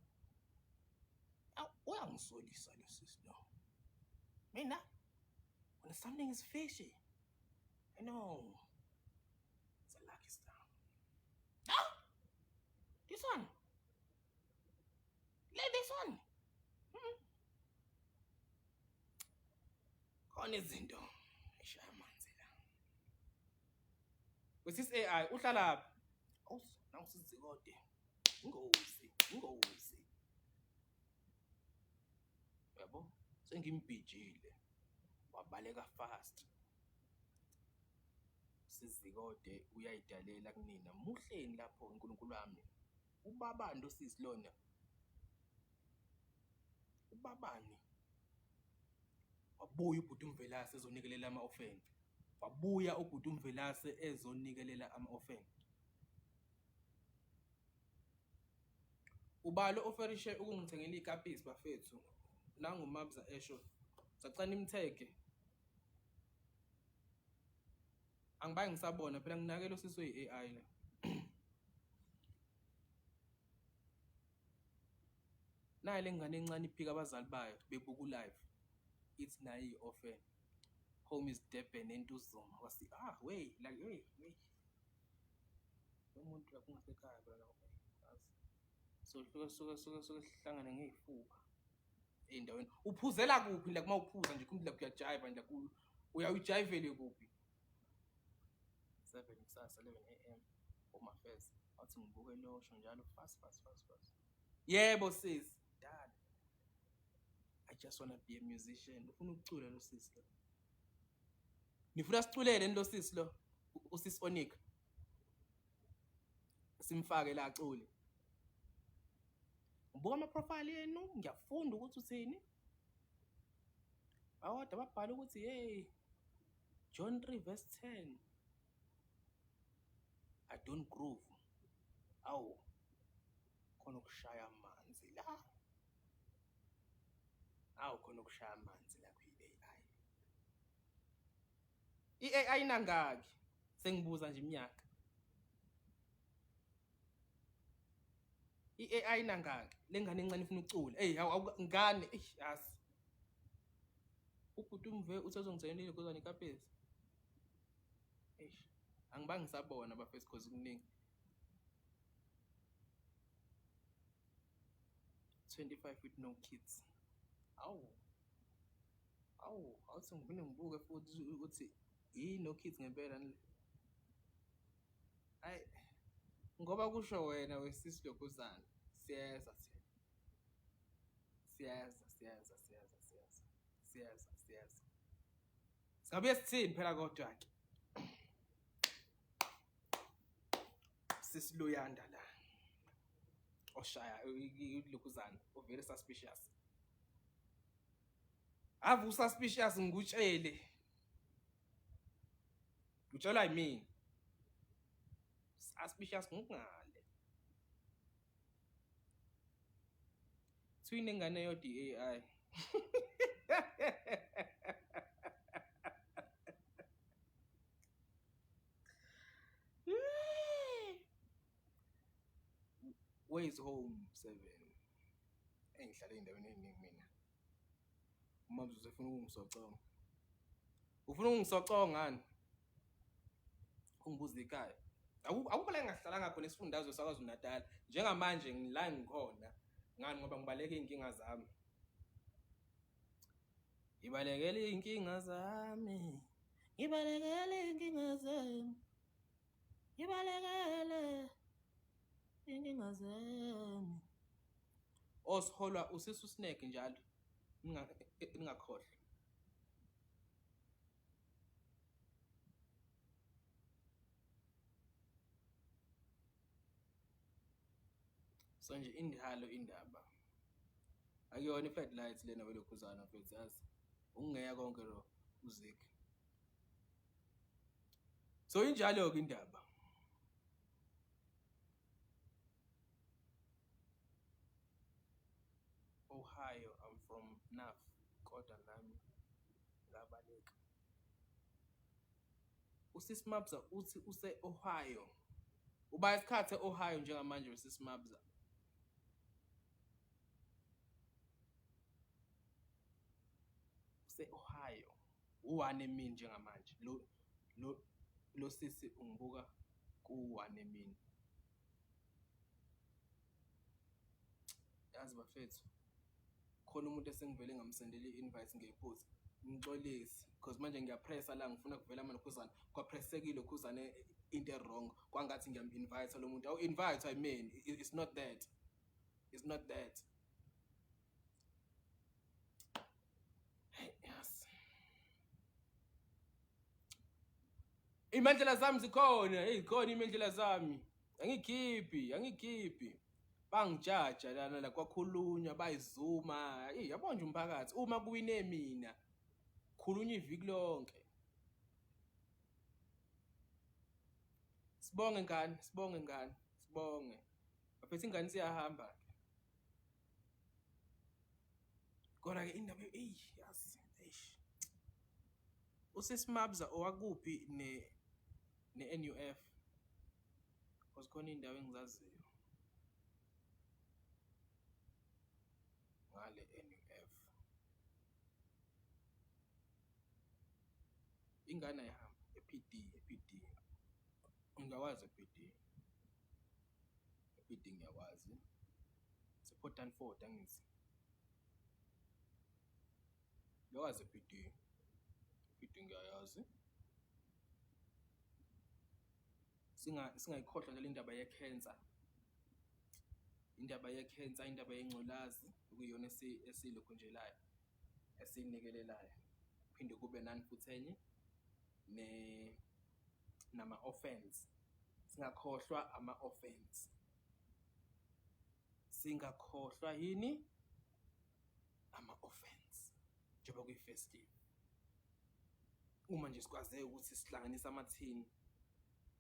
Aw, uyangisolisa lo sisi lo. Mina, when something is fishy, I know. It's a lucky star. Ah! This one. Let this one. Khona izinto eshaya amanzi la. With AI uhlala phi? Nawusizikode. Ingozi, ingozi. Yabo, sengimbhijile. Wabaleka fast. Sizikode uyayidalela kunina. Muhleni lapho uNkulunkulu wami. Ubabani lo sisi lona? Ubabani? Wabuya ubhuti uMvelase ezonikelela ama-orphan. Wabuya ubhuti uMvelase ezonikelela ama-orphan. Ubalo oferishe ukungithengela ikapisi bafethu. Nangu Mabza esho. Sacela nimthege. Angibange ngisabona phela, nginakele usisi oyi-AI la. Nayi le ngane encane iphika abazali bayo bebuka u-live. Ithi nayo iyi-orphan. Home is Durban, eNtuzuma. Wasi ah wey like hey wey. Lo muntu la kungasekhaya phela la, yazi. So hluke suke suke suke sihlangane ngey'fuba ey'ndaweni. Uphuzela kuphi la kuma uphuza nje kumbe la kuyajiva nje ku uyawujayivele kuphi? 7 kusasa, 11 a.m. Home Affairs. Wathi ngibuke losho njalo fast fast fast fast. Yebo sis, dad. I just wanna be a musician. Ufuna ukucula lo sis lo. Nifuna siculele lo sis lo? Usisi Onika. Simfake la acule. Ngibuka ama profile yenu, ngiyafunda ukuthi uthini. Bawodwa babhala ukuthi hey, John 3 verse 10. I don't groove. Awu. Khona ukushaya amanzi la. Awu, khona ukushaya amanzi la kwi-AI. I-AI inangaki? Sengibuza nje iminyaka. I-AI inangaki? Le ngane encane ifuna ukucula. Ey, hawu ngane, eish yazi. Ubhuti umve uthi uzongithengela ilokhuzana ikapesi. Eish, angibange ngisabona bafethu cause kuningi. 25 with no kids. Awu. Awu, awuthi ngiphinde ngibuke futhi ukuthi yi no kids ngempela le. Hayi, ngoba kusho wena wesisi lokhuzana. Siyeza thina. Siyeza, siyeza, siyeza, siyeza. Siyeza, siyeza. Singabuye sithini phela kodwa ke. Sisiluyanda la. Oshaya ilokhuzana o-very suspicious. Ave u-suspicious ngikutshele. Utshelwa yimina. Suspicious ngokungale. Kuthiwa inengane eyodwa i-AI. Where is home 7? Engihlale ey'ndaweni ey'ningi mina. Umamzi usefuna ukungisoconga. Ufuna ukungisoconga ngani? Ungibuza ikhaya. Akukho la engingahlalanga khona esifundazwe saKwaZulu Natal. Njengamanje ngila ngikhona. Ngani ngoba ngibaleka iy'nkinga zami. Ngibalekela iy'nkinga zami. Ngibalekela iy'nkinga zami. Ngibalekele iy'nkinga zami. Osiholwa usisu snack njalo. Ningakhohlwa. So nje indihalo indaba. Akuyona i-floodlight lena welokhuzana mfethu yazi. Ukungeya konke lo uZig. So injalo-ke indaba. Ohio, I'm from NAF kodwa nami ngabaleka. Usisi Mabza uthi use-Ohio. Uba isikhathi e-Ohio njengamanje usisi Mabza. Use-Ohio. U-1 emini njengamanje. Lo sisi ungibuka ku-1 emini. Yazi bafethu, khona umuntu esengivele ngamsendela i-invite ngephutha. Ngixolise because manje ngiyapressa la ngifuna kuvela amalokhuzana. Kwapressekile khuzane into e-wrong. Kwangathi ngiyam-invite lo muntu. Awu-invite I mean, it's not that. It's not that. Hey, yes. Iy'mendlela zami zikhona, hey zikhona iy'mendlela zami. Angikhiphi, angikhiphi. Bangijaja lana la kwakhulunywa bayizuma. Eyi yabo nje umphakathi uma kuwine mina khulunywa iviki lonke. Sibonge ngane, sibonge ngane, sibonge. Baphethe ingane siyahamba ke. Kodwa ke indaba eyi yazi eish. Usisi Mabza owakuphi ne ne-NUF? Because khona iy'ndawo engizaziyo ngale NUF. Ingane ayihamba e-PD, e-PD. Ngiyakwazi e-PD. E-PD ngiyakwazi. Se-Port Danford angithi. Ngiyakwazi e-PD. E-PD ngiyayazi. Singayikhohlwa njalo indaba ye-cancer. Indaba ye-cancer, indaba yengculazi okuyiyona esiyilokhunjelayo, esiyinikelelayo. Kuphinde kube nani futhi enye nama-orphans. Singakhohlwa ama-orphans. Singakhohlwa yini? Ama-orphans. Njengoba kuyi-festive. Uma nje sikwazeke ukuthi sihlanganise amathini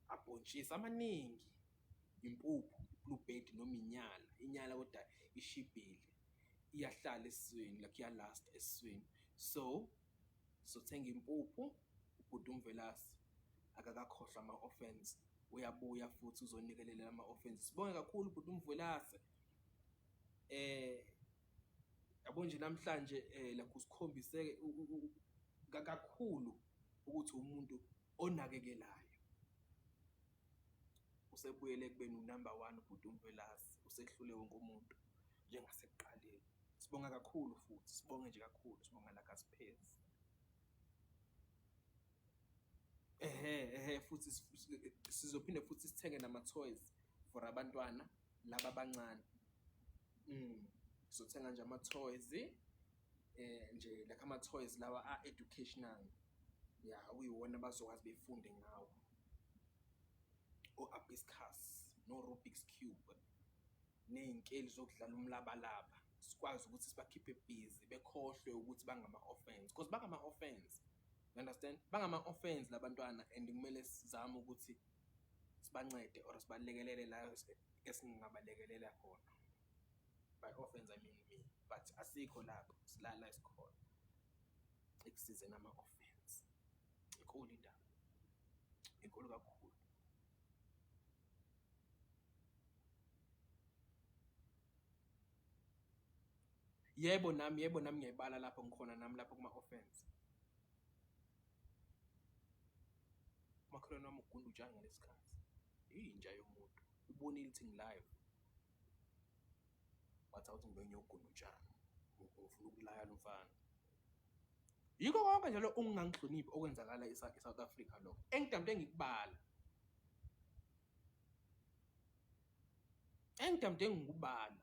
abhontshisi amaningi, impuphu, i-blue band noma inyala, inyala kodwa ishibhile, iyahlala esiswini like iyalasta esiswini. So sothenga impuphu, ubhuti uMvelase akakakhohlwa ama-orphans, uyabuya futhi uzonikelela ama-orphans. Sibonge kakhulu ubhuti uMvelase. Yabo nje namhlanje like usikhombise kakhulu ukuthi umuntu onakekelayo. Usebuyele ekubeni u-number 1 ubhuti uMvelase, usehlule wonke umuntu njengasekuqaleni. Sibonga kakhulu futhi, sibonge nje kakhulu, sibonga la kasiphezi. Ehe futhi sizophinde futhi sithenge nama-toys for abantwana laba abancane. Sizothenga nje ama-toys nje like ama-toys lawa a-educational. Ya, okuyiwona abazokwazi befunde ngawo. O-abacus no-Rubik's Cube. Ney'nkeli zokudlala umlabalaba, sikwazi ukuthi sibakhiphe busy bekhohlwe ukuthi bangama-orphans, cause bangama-orphans, you understand? Bangama-orphans la bantwana and kumele sizame ukuthi sibancede or sibalekelele la esingabalekelela khona. By orphans I mean me, but asikho lapho, silala esikhona ekusizeni ama-orphans. Inkulu indaba, inkulu kakhulu. Yebo nami, yebo nami ngiyayibala lapho ngikhona nami lapho kuma-offense. Umakhelwane wami ugunda utshani ngalesi khathi. Inja yomuntu, ubonile ukuthi ngi-live. Wathi awuthi ngibe ngiyogunda utshani. Ngifuna ukulaya lo mfana. Yikho konke nje lo ukungangihloniphi okwenzakala e-South Africa lokho. Engidamde ngikubala. Engidamde ngikubala.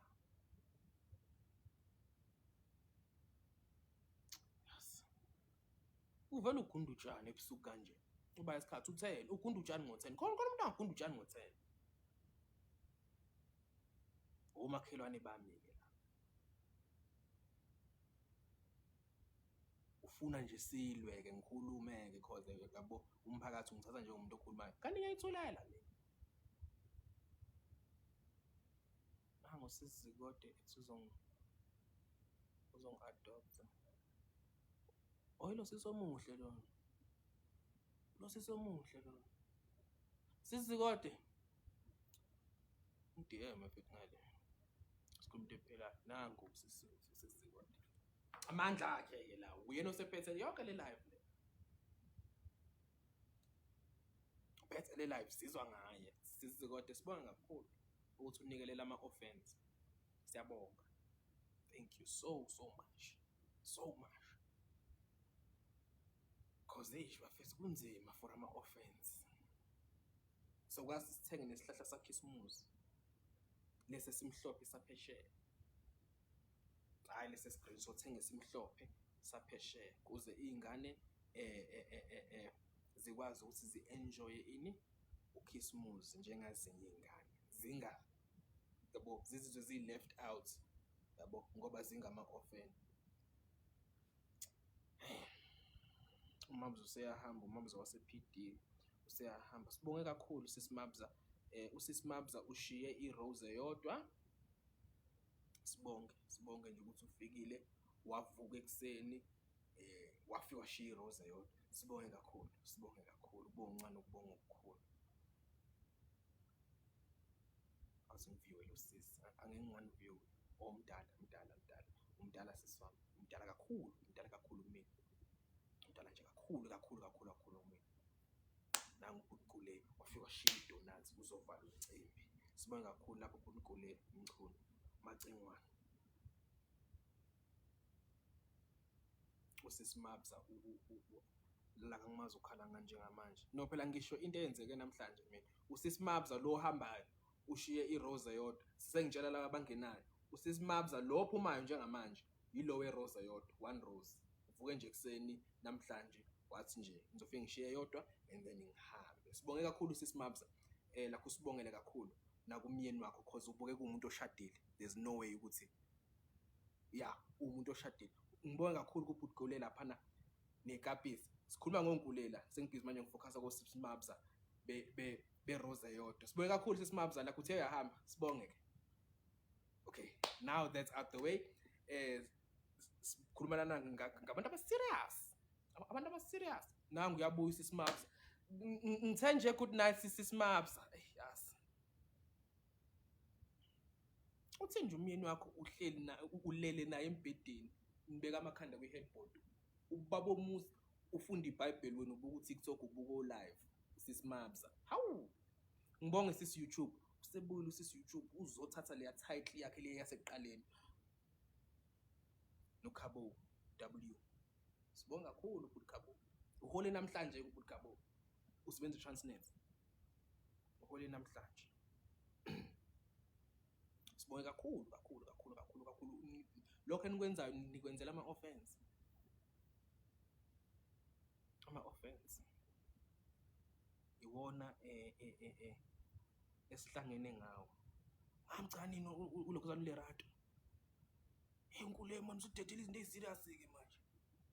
Yes. Uvele ugunda utshani ebusuku kanje. Uba isikhathi u-10, ugunda utshani ngo-10. Khona khona umuntu angagunda utshani ngo-10. Omakhelwane bami-ke la. Ufuna nje silwe-ke ngikhulume-ke cause yabo umphakathi ungithatha njengomuntu okhulumayo. Kanti ngiyayithulela mina. Nangu usisi Zikode ethi uzongi-adopt-a. Oh yilo sisi omuhle lona. Lo sisi omuhle lona. Sisi Zikode. Ngi-DM mfethu ngale. Sikhuluma into ephelayo. Nangu usisi Zikode. Amandla akhe ke lawo. Uyena osephethe yonke le live le. Uphethe le live sizwa ngaye. Sisi Zikode sibonga kakhulu ukuthi unikelela ama-offense. Siyabonga. Thank you so so much. So much. Cause eish bafethu kunzima for ama-offense. Sokwazi sithenge nesihlahla sakhisimuzi lesi esimhlophe saphesheya. Hhayi lesi esigreen sothenga esimhlophe saphesheya kuze iy'ngane zikwazi ukuthi zi-enjoy-e ini ukhisimuzi njengezinye iy'ngane. Zinga yabo zizizwe zi-left out yabo ngoba zingama-orphan. UMabza useyahamba, uMabza wase-P_D useyahamba. Sibonge kakhulu sisi Mabza. Usisi Mabza ushiye i-rose eyodwa. Sibonge, sibonge nje ukuthi ufikile wavuka ekuseni wafika washiya i-rose eyodwa. Sibonge kakhulu, sibonge kakhulu, kubonga okuncane ukubonga okukhulu. Awuze ngiviewe lo sisi, angeke nginganiviewi. Oh mdala, mdala, mdala, umdala sisi wami, umdala kakhulu, umdala kakhulu kumina. Umdala nje kakhulu kakhulu kakhulu kakhulu kumina. Nangu ubhuti Gule wafika washiya i-donuts uzovala umcimbi. Sibonge kakhulu lapho ubhuti Gule Mchunu, Macingwane. Usisi Mabza la kangimazi ukhala ngani njengamanje. No phela ngisho into eyenzeke namhlanje mina. Usisi Mabza lo ohambayo ushiye i-rose eyodwa. Sengitshela laba abangenayo. Usisi Mabza lo ophumayo njengamanje yilo we-rose eyodwa, one rose. Uvuke nje ekuseni namhlanje wathi nje ngizofike ngishiye eyodwa and then ngihambe. Sibonge kakhulu sisi Mabza. Lakho usibongele kakhulu nakumyeni wakho cause ubukeka uwumuntu oshadile. There's no way ukuthi ya uwumuntu oshadile. Ngibonge kakhulu kubhuti Gule laphana nekapisi. Sikhuluma ngonkulela sengibhizi manje ngifocusa ko Sisi Mabza be be be rose eyodwa. Sibonge kakhulu sisi Mabza lakho uthe uyahamba. Sibonge ke. Okay, now that's out the way. Sikhuluma lana ngabantu aba serious. Abantu aba serious. Nangu uyabuya usisi Mabza. Ngithe nje good night sisi Mabza. Yazi. Uthe nje umyeni wakho uhleli na ulele naye embhedeni, nibeka amakhanda kwi-headboard. Ubaba omuzi ufunda iBhayibheli wena ubuka uTikTok ubuka o-live sisi Mabza. Hawu! Ngibonge sisi YouTube. Usebuyile usisi YouTube uzothatha leya title yakhe le yasekuqaleni. NoKhabo W. Sibonga kakhulu ubhuti Khabo. Uhole namhlanje ubhuti Khabo. Usebenza eTransnet. Uhole namhlanje. Sibonge kakhulu kakhulu kakhulu kakhulu kakhulu. Lokho enikwenzayo nikwenzela ama-offense. Ama-offense iwona esihlangene ngawo. Ngamgcina nini ulokhuzana uLerato? Hey Nkule manje usudedela izinto eziserious ke manje.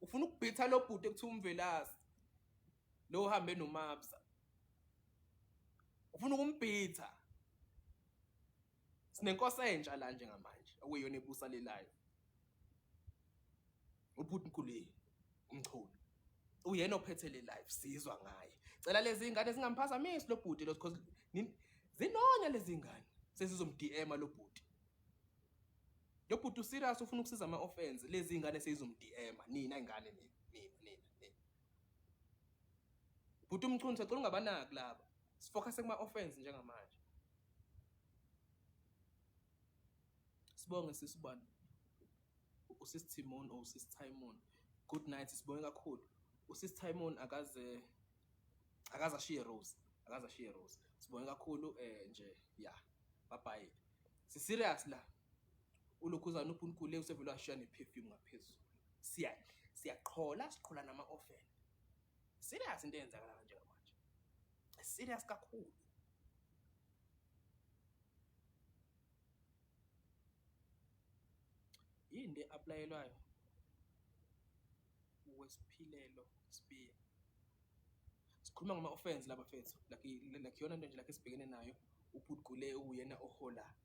Ufuna ukubhitha lo bhuti ekuthiwa uMvelasi. Lo uhambe noMabsa. Ufuna ukumbhitha. Sinenkosi entsha la njengamanje okuyiyona ebusa le live. Ubhuti Nkule uMchunu. Uyena ophethe le live sizwa ngaye. Cela lezi ngane zingamphazamisi lo bhuti lo because zinonya lezi ngane. Sesizom-DM lo bhuti. Lo bhuti userious ufuna ukusiza ama-offense lezi ngane seyizom-DM nina ingane nina nina nina nina. Bhuti uMchunu sacela ungabanaki laba. Sifocus kuma-offense njengamanje. Sibonge sisibani. Usis Timon or usis Timon. Good night sibonge kakhulu. Usis Timon akaze akaze ashiye Rose, akaze ashiye Rose. Sibonge kakhulu nje yeah. Bye bye. Si serious la. Ulokhuzana uPunkule usevele washiya ne-perfume ngaphezulu. Siya siyaqhola siqhola nama orphan. Serious into eyenzakala njengamanje. Serious kakhulu. Yini le aplayelwayo wesiphilelo Sibiya? Sikhuluma ngama-offense la bafethu, like iyona nto nje like esibhekene nayo. UBhuti Gule uyena ohola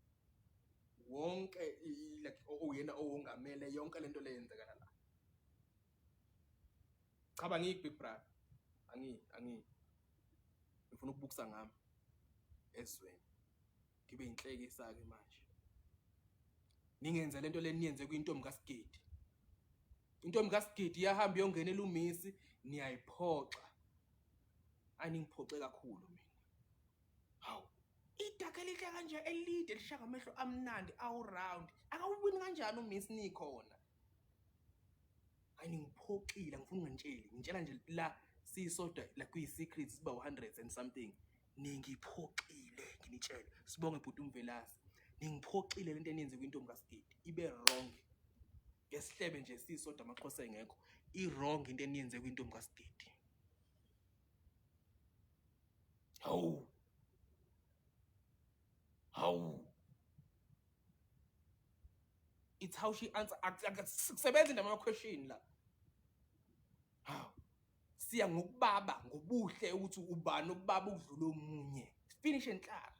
wonke like uyena owongamele yonke lento le yenzekala la. Cha bangiyi Big Brother, angiyi angiyi. Ngifuna ukubukisa ngami ezweni. Ngibe inhlekisa-ke manje. Ningenze lento le niyenze kwintombi kaSigidi. Intombi kaSigidi iyahamba iyongenela umisi, niyayiphoxa. Aningiphoxe kakhulu mina. Hawu, idaka elihle kanje elide elishaya ngamehlo amnandi awu-round. Akawuwini kanjani umisi nikhona? Hayi ningiphoxile, angifuni ungangitsheli. Ngitshela nje la sisodwa la kwi-secret siba u-hundreds and something. Ningiphoxile nginitshele. Sibonge bhuti uMvelase. Ningiphoxile lento eniyenze kwintombi kaSigidi. Ibe wrong. Ngesihlebe nje sisodwa amaXhosa engekho. I-wrong into eniyenze kwintombi kaSigidi. Hawu. Hawu. It's how she answer. Akusebenzi indaba ama-question la. Hawu. Siya ngokubaba ngobuhle ukuthi ubani obaba ukudlula omunye. Finish and klaar.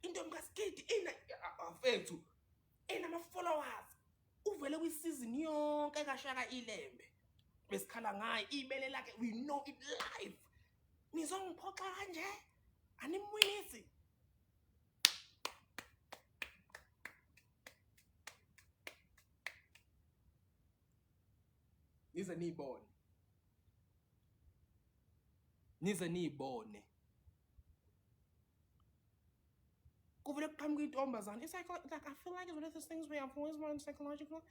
Intombi kaSigidi ina afethu inama followers. Uvele kwi-season yonke kaShaka iLembe. Besikhala ngaye ibele lakhe we know it live. Nizongiphoxa kanje? Animwinisi. Nize niyibone. Nize niyibone. Kuvele kuqhamuka intombazane. It's like I feel like it's one of those things where I've always wanted psychological.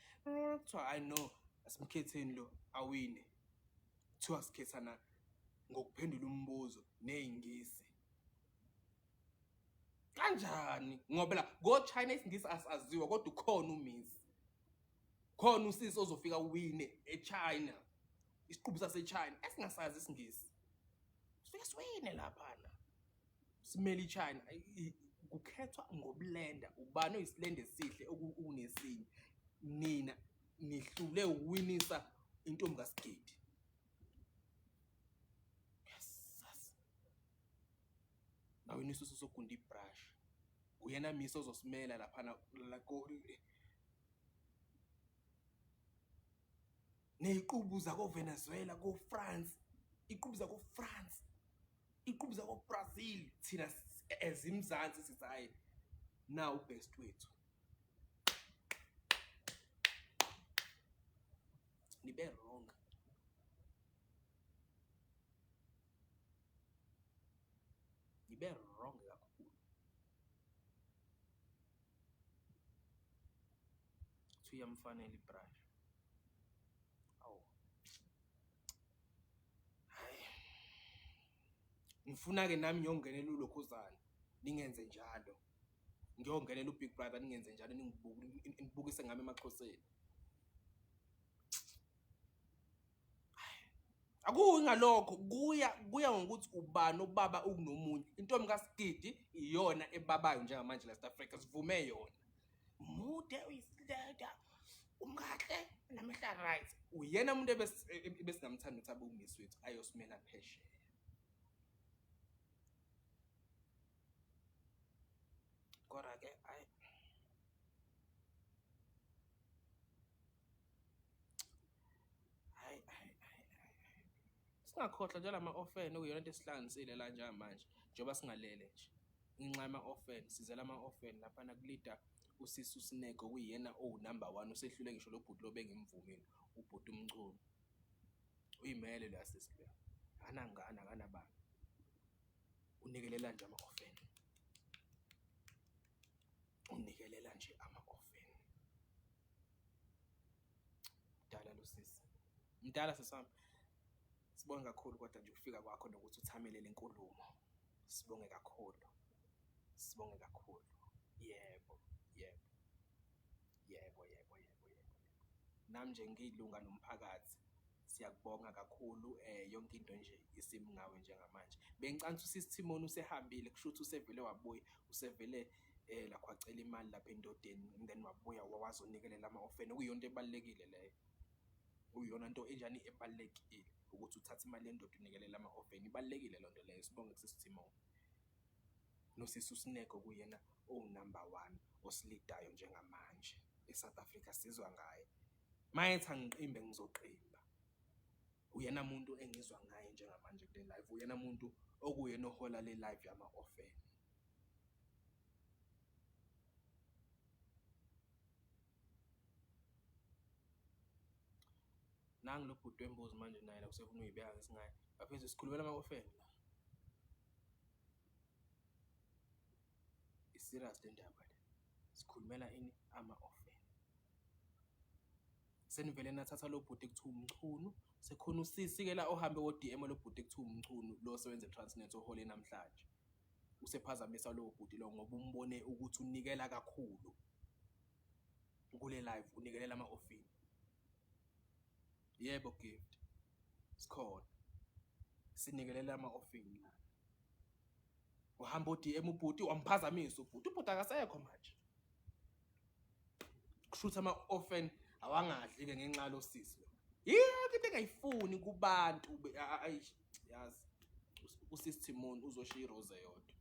So I know asimkhetheni lo awine. Kuthiwa sikhethana ngokuphendula umbuzo ney'ngisi. Kanjani? Ngoba la ko-China isingisi asaziwa kodwa ukhona uMiss. Khona usisi ozofika uwine eChina. Isiqubu saseChina esingasazi isingisi. Sifike siwine laphana. Simele iChina. Kukhethwa ngobulenda ubani oyisilenda esihle okunesinye. Nina nihlule ukuwinisa intombi kaSigidi. Yes. Nawinisa usosogunda ibrush. Uyena miss ozosimela laphana la ney'qubu zako-Venezuela, ko-France, iy'qubu zako-France, iy'qubu zako-Brazil. Thina as iMzansi sithi hhayi nawu ubest wethu. Nibe wrong. Nibe wrong kakhulu. Kuthiwa iyamfanela ibrush. Awu. Hayi. Ngifuna-ke nami ngiyongenela ulokhuzana ningenze njalo. Ngiyongenela uBig Brother ningenze njalo ningibukise ngami emaXhoseni. Akuyi ngalokho, kuya kuya ngokuthi ubani obaba ukunomunye. Intombi kaSigidi iyona ebabayo njengamanje la South Africa, sivume yona. Mude uyisileda, umkahle namehla right. Uyena umuntu ebesingamthanda ukuthi abe umisi wethu ayosimela phesheya. Kodwa-ke ayi hayi hayi hayi, singakhohlwa njalo ama-orphan okuyiyona into esihlanganisile la njengamanje, njengoba singalele nje ngenxa yama-orphan, sizela ama-orphan laphana kulida usisi uSineke okuyiyena owu-number one, usehlule ngisho lo bhuti lo bengimvumile, ubhuti uMchunu. Uyimele loya sisi loya, akanangane akanabani, unikelela nje ama-orphan, unikelela nje ama-orphan. Mdala lo sisi, mdala sisi wami. Sibonge kakhulu kodwa nje ukufika kwakho nokuthi uthamele le nkulumo. Sibonge kakhulu, sibonge kakhulu. Yebo, yebo, yebo, yebo, yebo, yebo. Nami nje ngiyilunga lomphakathi siyakubonga kakhulu yonke into nje isimi ngawe njengamanje. Bengicabanga ukuthi usisi Thimoni usehambile, kusho ukuthi usevele wabuya, usevele lakho wacela imali lapha endodeni and then wabuya wazonikelela ama-orphan, okuyiyona into ebalulekile leyo. Kuyiyona nto enjani ebalulekile ukuthi uthathe imali yendoda unikelele ama-orphan, ibalulekile loo nto leyo. Sibonge kusisi Thimoni nosisi uSineke okuyena owu-number one osilidayo njengamanje e-South Africa, sizwa ngaye. Mayethi angiqimbe ngizoqimba. Uyena muntu engizwa ngaye njengamanje kule live, uyena muntu okuyena ohola le live yama-orphan. Nangu lo bhuti wembuzi manje naye la usefuna uyibeka ngesingaye. Bafethu sikhulumela ama-orphan la. I-serious le ndaba le. Sikhulumela ini? Ama-orphan. Senivele nathatha lo bhuti ekuthiwa uMchunu, sekhona usisi-ke la ohambe wo-DM lo bhuti ekuthiwa uMchunu lo osebenza e-Transnet ohole namhlanje. Usephazamisa lowo bhuti lo ngoba umbone ukuthi unikela kakhulu kule live, unikelela ama-orphan. Yebo Gift, sikhona sinikelela ama-orphan la. Uhamba o-DM ubhuti wamphazamisa ubhuti, ubhuti akasekho manje. Kusho ukuthi ama-orphan awangadli-ke ngenxa yalo sisi lo. Yonke into engayifuni kubantu yazi usisi Thimoni uzoshiya irose eyodwa.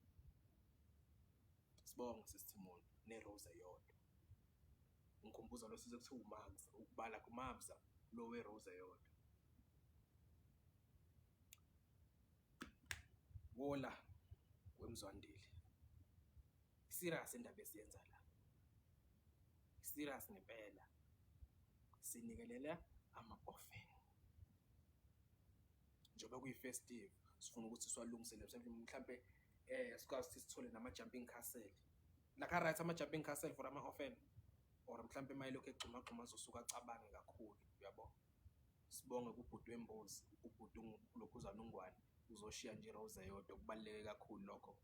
Sibonge sisi Thimoni nerose eyodwa. Ngikhumbuza lo sisi ekuthiwa uMabza, ukubala kuMabza lo werose eyodwa. Wola wemzwandile. Serious indaba esiyenza la. Serious ngempela. Sinikelela ama-orphan. Njengoba kuyi-festive sifuna ukuthi siwalungisele mhlampe sikwazi ukuthi sithole nama-jumping castle. Like a-right ama-jumping castle for ama-orphan or mhlampe uma elokhu egxumagxuma azosuka acabange kakhulu, uyabo? Sibonge kubhuti wembuzi, ubhuti ulokhuzana uNgwane uzoshiya nje irose eyodwa, kubaluleke kakhulu lokho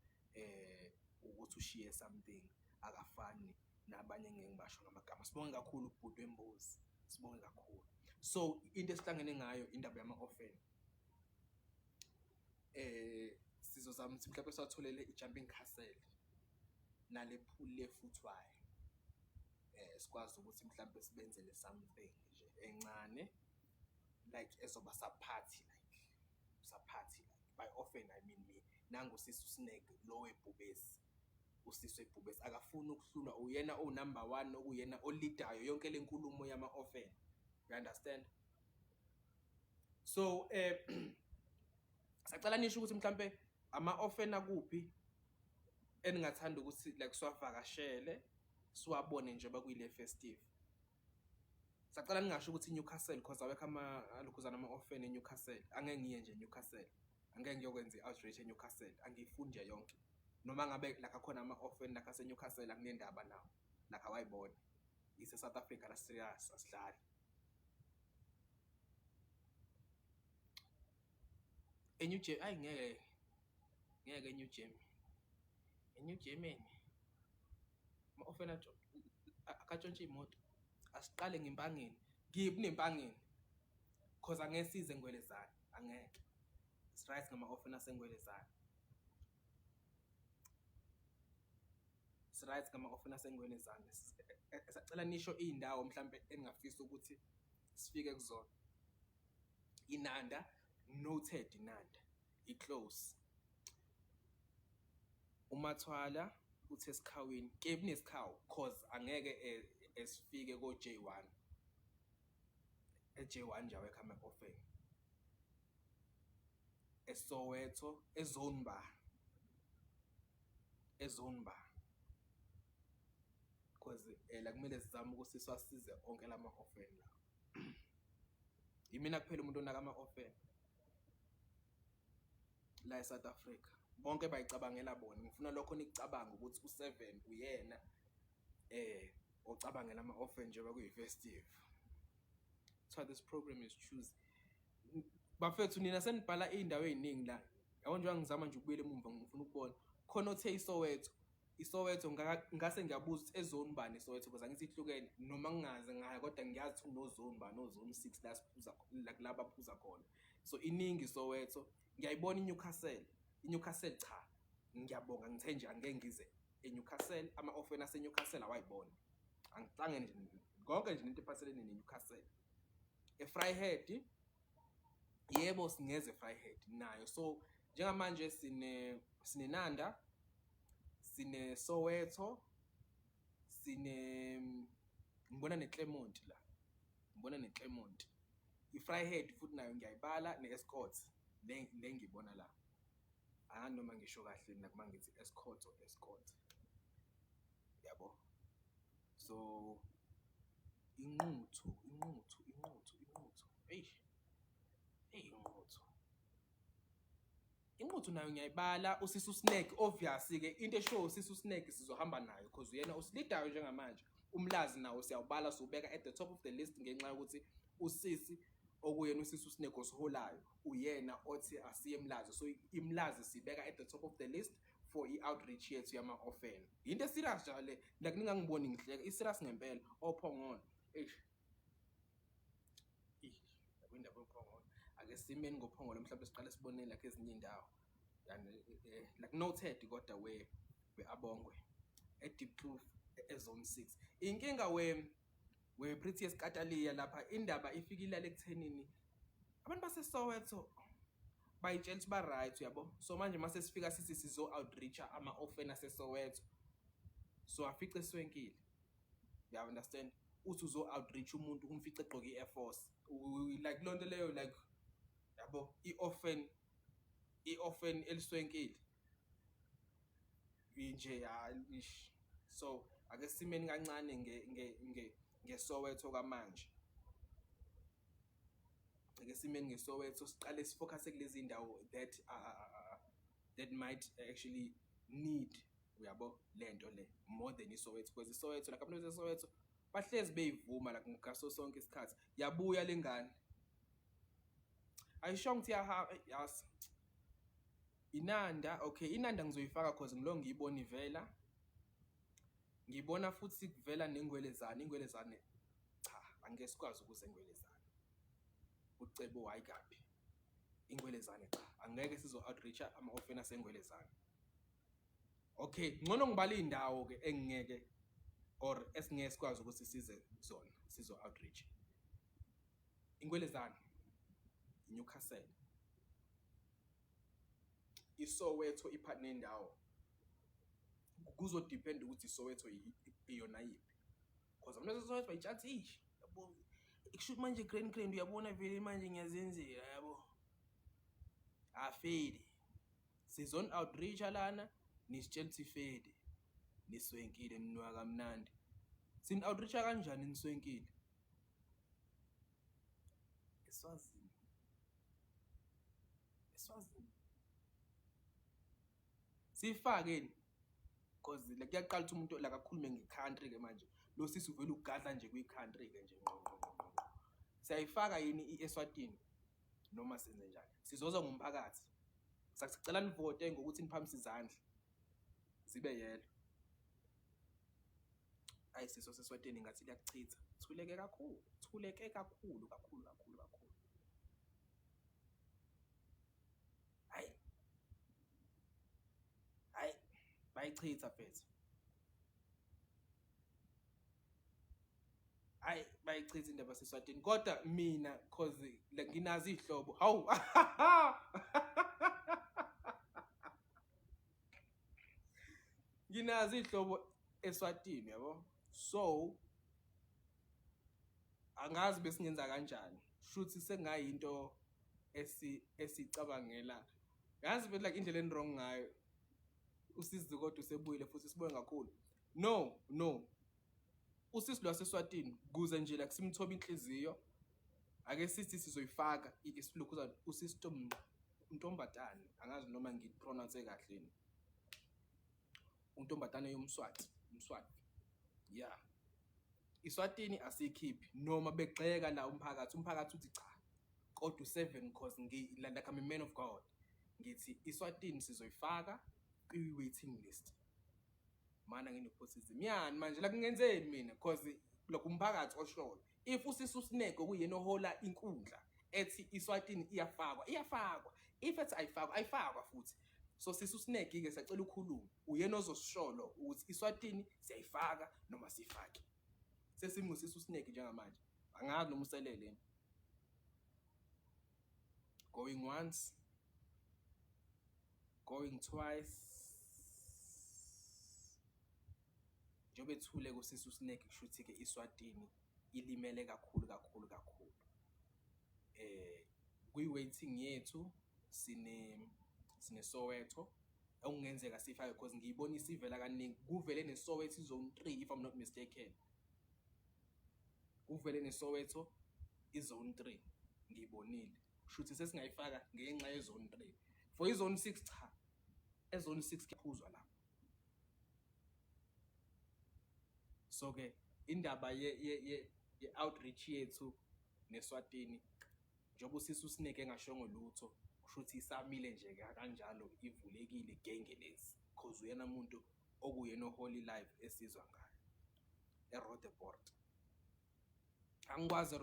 ukuthi ushiye something, akafani nabanye engeke ngibasho ngamagama. Sibonge kakhulu ubhuti wembuzi, sibonge kakhulu. So into esihlangene ngayo indaba yama-orphan. Sizozama ukuthi mhlawumbe siwatholele i-jumping castle nale pool lefuthwayo. Sikwazi ukuthi mhlawumbe sibenzele something nje encane like ezoba sa-party like, sa-party like. By orphan I mean me. Nangu usisi uSnake lo webhubesi, usisi webhubesi akafuni ukuhlulwa, uyena owu-number one okuyena olidayo yonke le nkulumo yama-orphan. You understand? So sacela nisho ukuthi mhlambe ama-orphan akuphi eningathanda ukuthi like siwavakashele siwabone njengoba kuyile festive. Sacela ningasho ukuthi Newcastle cause awekho ama-lokhuzana ama-orphan eNewcastle. Angeke ngiye nje eNewcastle, angeke ngiyokwenza i-outreach eNewcastle, angiyifuni nje yonke. Noma ngabe la khona ama-orphan la aseNewcastle anginendaba nawo, like awayibona. Ise-South Africa la, serious asidlali. ENew Germany, ayi ngeke, ngeke eNew Germany. ENew Germany ama-orphan akatshontshe iy'moto. Asiqale ngempangeni, ngiphi nempangeni? Cause angeke size eNgwelezane, angeke. It's right ngama-orphan aseNgwelezane. It's right ngama-orphan aseNgwelezane. Sacela nisho iy'ndawo mhlampe eningafisa ukuthi sifike kuzona. Inanda, noted Inanda, i-close. UMathwala uthi esikhawini, kephi nesikhawu cause angeke esifike ko-J1. E-J1 nje awekho ama-orphan. ESoweto, e-zone ba? E-zone ba? Cause la kumele sizame ukuthi siwasize onke lama-orphan lawa. Yimina kuphela umuntu onaka ama-orphan la eSouth Africa. Bonke bayicabangela bona. Ngifuna lokho nikucabange ukuthi u-7 uyena ocabangela ama-orphan njengoba kuyi-festive. Kuthiwa this program is choose. Bafethu nina senibhala iy'ndawo ey'ningi la. Yabo njengoba ngizama nje ukubuyela emumva ngifuna ukubona. Khona othe iSoweto. ISoweto ngase ngiyabuza ukuthi e-zone bani iSoweto because angithi ihlukene noma ngingaze ngayo kodwa ngiyazi ukuthi kuno-zone bani o-zone 6 la siphuza la la baphuza khona. So iningi iSoweto. Ngiyayibona iNewcastle. iNewcastle cha. Ngiyabonga ngithe nje angeke ngize eNewcastle, ama-orphan aseNewcastle awayibona. Angihlangene nje konke nje nento ephathelene neNewcastle. EVryheid yebo singeze eVryheid nayo. So njengamanje sineNanda, sine Soweto, sine ngibona neClermont la. Ngibona neClermont. IVryheid futhi nayo ngiyayibala ne-Escort le ngibona la. Angazi noma ngisho kahle mina uma ngithi Escort or Escort. Yabo. So iNquthu, iNquthu, iNquthu, iNquthu. Eish. Eyi iNquthu. INquthu nayo ngiyayibala uSisu Snake obvious-ke into eshow uSisu Snake sizohamba nayo because uyena osilidayo njengamanje. Umlazi nawo siyawubala siwubeka at the top of the list ngenxa yokuthi usisi okuyena uSisu Snake osiholayo uyena othi asiye eMlazi. So iMlazi sibeka at the top of the list for i-outreach yethu yama-orphan. Into e-serious nje le, like ningangiboni ngihleka, i-serious ngempela. OPhongolo, eish. Yabo indaba yoPhongolo. Ake simeni ngoPhongolo mhlawumbe siqale sibone like ezinye iy'ndawo. Yani like noted kodwa we Abongwe eDiepkloof e-zone 6. Inkinga we Pretty Skataliya lapha indaba ifike ilale ekuthenini abantu baseSoweto bayitshela ukuthi ba right uyabo. So manje mase sifika sithi sizo outreach ama-orphan aseSoweto. So afice eswenkile. You understand? Uthi uzo outreach umuntu umfice egqoke i-Air Force. Like lonto leyo like yabo i-orphan eliswenkile. Nje ish. So ake simeni kancane nge ngeSoweto kamanje. Ake simeni ngeSoweto siqale sifocus kulezi ndawo that might actually need uyabo lento le more than iSoweto because iSoweto like abantu baseSoweto bahlezi beyivuma like ngaso sonke isikhathi. Yabuya lengane. Ayishongo ukuthi iyahamba yazi. Inanda, okay, Inanda ngizoyifaka cause ngilo ngiyibona ivela. Ngibona futhi kuvela neNgwelezane, iNgwelezane cha angeke sikwazi ukuza eNgwelezane. Ucebo hayi kabi. INgwelezane cha angeke sizo outreach ama-orphan aseNgwelezane. Okay, ngcono ngibala iy'ndawo ke engingeke or esingeke sikwazi ukuthi size kuzona sizo outreach. INgwelezane, iNewcastle, iSoweto iphathi nendawo. Kuzodepend ukuthi iSoweto iyona yiphi. Cause abantu baseSoweto bayitshatha ish yabo. Kusho ukuthi manje grand grand uyabona vele manje ngiyazenzela yabo. Afeli. Sizon outreach lana nisitshela ukuthi feli. Niswenkile ninuka kamnandi. Sin outreach kanjani niswenkile? Eswazini. Eswazini. Sifakeni because like kuyaqala ukuthi umuntu like akhulume nge-country ke manje. Lo sisi uvela ugadla nje kwi-country ke nje ngqo ngqo ngqo ngqo. Siyayifaka yini i-Eswatini noma senze njani? Sizozwa ngomphakathi. Sacela nivote ngokuthi niphamise izandla zibe yellow. Ayi siso seSwatini ngathi liyakuchitha. Thuleke kakhulu, thuleke kakhulu kakhulu kakhulu kakhulu. Bayichitha mfethu. Hayi bayichitha indaba yaseSwatini kodwa mina cause like nginazo iy'hlobo hawu nginazo iy'hlobo eSwatini yabo so angazi besingenza kanjani shuthi sengayinto esi esicabangela yazi vele like indlela enirong ngayo usizi kodwa usebuyile futhi sibonge kakhulu no no usisi lwaseSwatini kuze nje like simthobe inhliziyo ake sithi sizoyifaka isilokhuzana usisi untombatane angazi noma ngipronounce kahle yini untombatane yomswati umswati yeah iSwatini asiyikhiphi noma begxeka la umphakathi umphakathi uthi cha kodwa u-seven cause like I'm a man of God ngithi iSwatini sizoyifaka kwi-waiting list mana nginephosism yani manje la kungenzeni mina cause lokhu umphakathi oshoyo if usisi uSnake okuyena ohola inkundla ethi iSwatini iyafakwa iyafakwa if ethi ayifakwa ayifakwa futhi so sisi uSnake ke siyacela ukhulume uyena ozosisholo ukuthi iSwatini siyayifaka noma sifake sesimngusisi uSnake njengamanje angazi noma uselele going once going twice njengoba ethule kusisi uSnake kusho ukuthi-ke iSwatini ilimele kakhulu kakhulu kakhulu eh kwi-waiting yethu sine sine Soweto okungenzeka sifake because ngiyibona isivela kaningi kuvele neSoweto izone 3 if I'm not mistaken kuvele neSoweto izone 3 ngiyibonile shuthi sesingayifaka ngenxa yezone 3 for izone 6 cha ezone 6 kuyaphuzwa lapho so ke indaba ye ye ye, ye outreach yethu neSwatini njengoba usisi uSnake engashongo lutho kusho ukuthi isamile nje kanjalo ivulekile gengelezi cause uyena muntu okuyena oholy live esizwa ngayo eRoodepoort angikwazi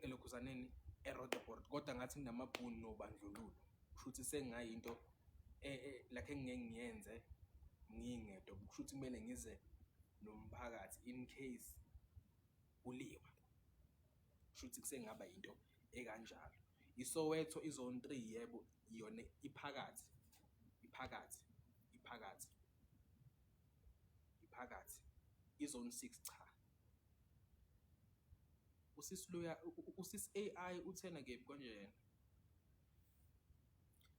elokhuzaneni eRoodepoort kodwa ngathi kunamabhunu nobandlululo kusho ukuthi sengingayinto like engingeke ngiyenze ngingedwa kusho ukuthi kumele ngize nomphakathi in case kuliwa kusho ukuthi kusengaba into ekanjalo iSoweto izone 3 yebo iyona iphakathi iphakathi iphakathi iphakathi izone 6 cha usisi loya usisi AI uthena kephi konje yena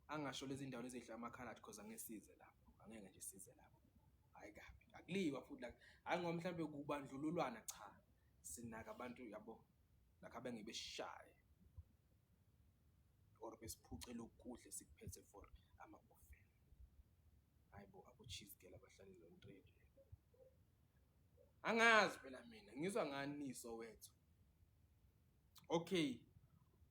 angasho lezi ndawo lezi ezidla amakhaladi cause angesize lapho angeke nje size lapho hayi kabi akuliwa futhi like hayi ngoba mhlawumbe kubandlululwana cha sinaka abantu yabo like abengeke besishaye or besiphuce lokudla esikuphethe for ama-orphan hayi bo abo-cheese girl abahlale lo nto nje angazi phela mina ngizwa ngani iSoweto okay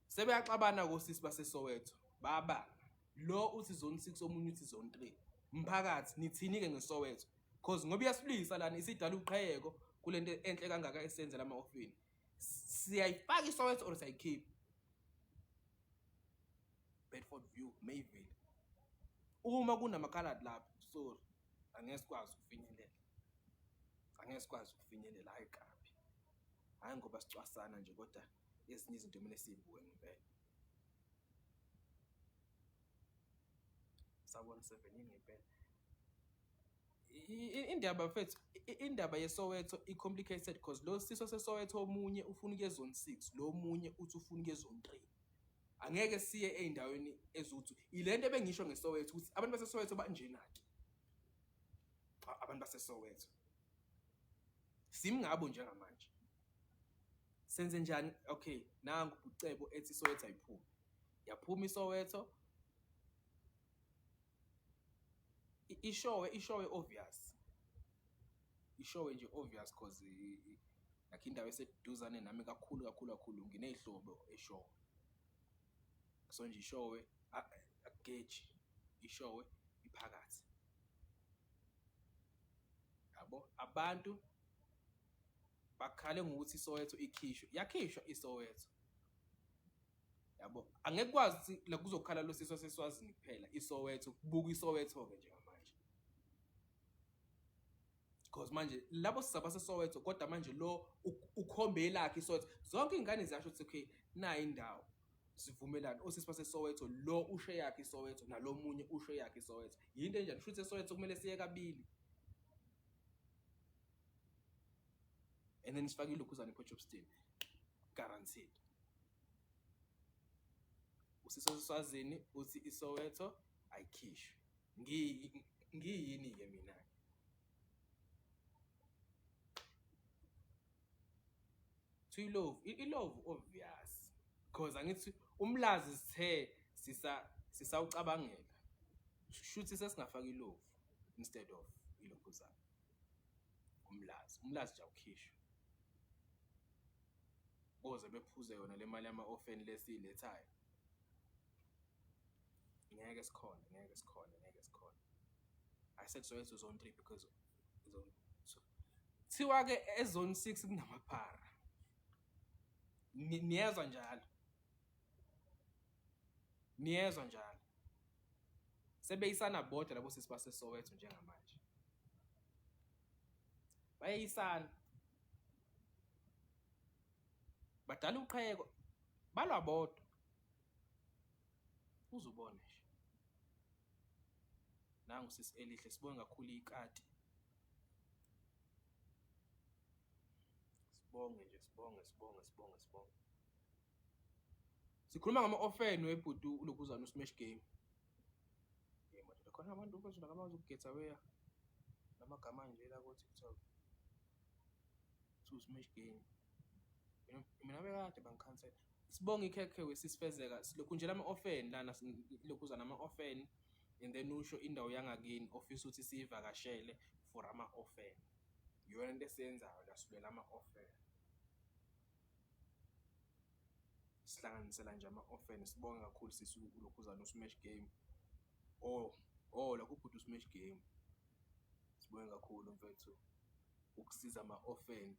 sebeyaxabana kosisi baseSoweto babanga lo uthi zone 6 omunye uthi zone 3 mphakathi nithini ke ngeSoweto cause ngoba iyasilwisa lana isidala uqheko kulento enhle kangaka esenzela ama-ofini siyayifaka iSoweto or siyayikhipha Bedford View Mayville uma kunamakhaladi lapho sorry angeke sikwazi ukufinyelela angeke sikwazi ukufinyelela hayi kabi hhayi ngoba sicwasana nje kodwa ezinye izinto kumele siyibuke ngempela sawubona seven yini ngempela indaba mfethu indaba yeSoweto i-complicated because lo siso seSoweto omunye ufuna ukuya ezone 6 lo munye uthi ufuna ukuya ezone 3 angeke siye ey'ndaweni ezuthi ile nto ebengisho ngeSoweto ukuthi abantu baseSoweto banjena-ke abantu baseSoweto simngabo njengamanje senze njani okay nangu ucebo ethi iSoweto ayiphume yaphuma iSoweto ishowe ishowe obvious ishowe nje obvious cause like indawo eseduzane nami kakhulu kakhulu kakhulu nginey'hlobo eshowe so nje ishowe akugeji ishowe iphakathi yabo abantu bakhale ngokuthi iSoweto ikhishwe yakhishwa iSoweto yabo angeke kwazi ukuthi la kuzokhala lo siso seswazini kuphela iSoweto kubuka iSoweto ke njengamanje. Because manje labo sizaba seSoweto, kodwa manje lo ukhombe elakhe iSoweto. Zonke iy'ngane ziyasho ukuthi okay, nayi indawo, sivumelane. Osisi baseSoweto, lo usho eyakhe iSoweto, nalo munye usho eyakhe iSoweto. Yinto enjani? Kusho ukuthi eSoweto kumele siye kabili. And then sifake ilokhuzana ePort Shepstone. Guaranteed. Usisi waseSwazini uthi iSoweto ayikhishwe. Ngiyini-ke mina? To ilovu, ilovu obvious. Because angithi umlazi sithe sisawucabangela. Shuthi sesingafaka ilovu instead of ilokhuzana. Umlazi, umlazi nje awukhishwe. Boze bephuze yona le mali yama-orphan lesiyilethayo. Ngeke sikhona, ngeke sikhona, ngeke sikhona. I said Soweto zone 3 because zone 2. Kuthiwa ke e-zone 6 kunamaphara. Niyezwa njalo. Niyezwa njalo. Sebeyisana bodwa labo sisi baseSoweto njengamanje. Bayeyisana. Badala uqheko. Balwa bodwa. Uzubone nje. Nangu sisi Elihle, sibonge kakhulu ikati. Sibonge nje, sibonge, sibonge, sibonge, sibonge. Sikhuluma ngama-orphan webhuti ulokhuzana uSmash Game. Yebo madoda, khona abantu mfethu abazi ukugetha weya namagama anje la ko-TikTok. To Smash Game. Mina bekade bangikhansela. Sibonge ikhekhe wesisifezeka silokhu nje lama-orphan lana lokhuzana ama-orphan and then usho indawo yangakini ofisa ukuthi siyivakashele for ama-orphan. Iyona into esiyenzayo la, silwela ama-orphan. Sihlanganisela nje ama-orphan. Sibonge kakhulu sisi ulokhuzana uSmash Game. Oh, oh lokho ubhuti uSmash Game. Sibonge kakhulu mfethu ukusiza ama-orphan,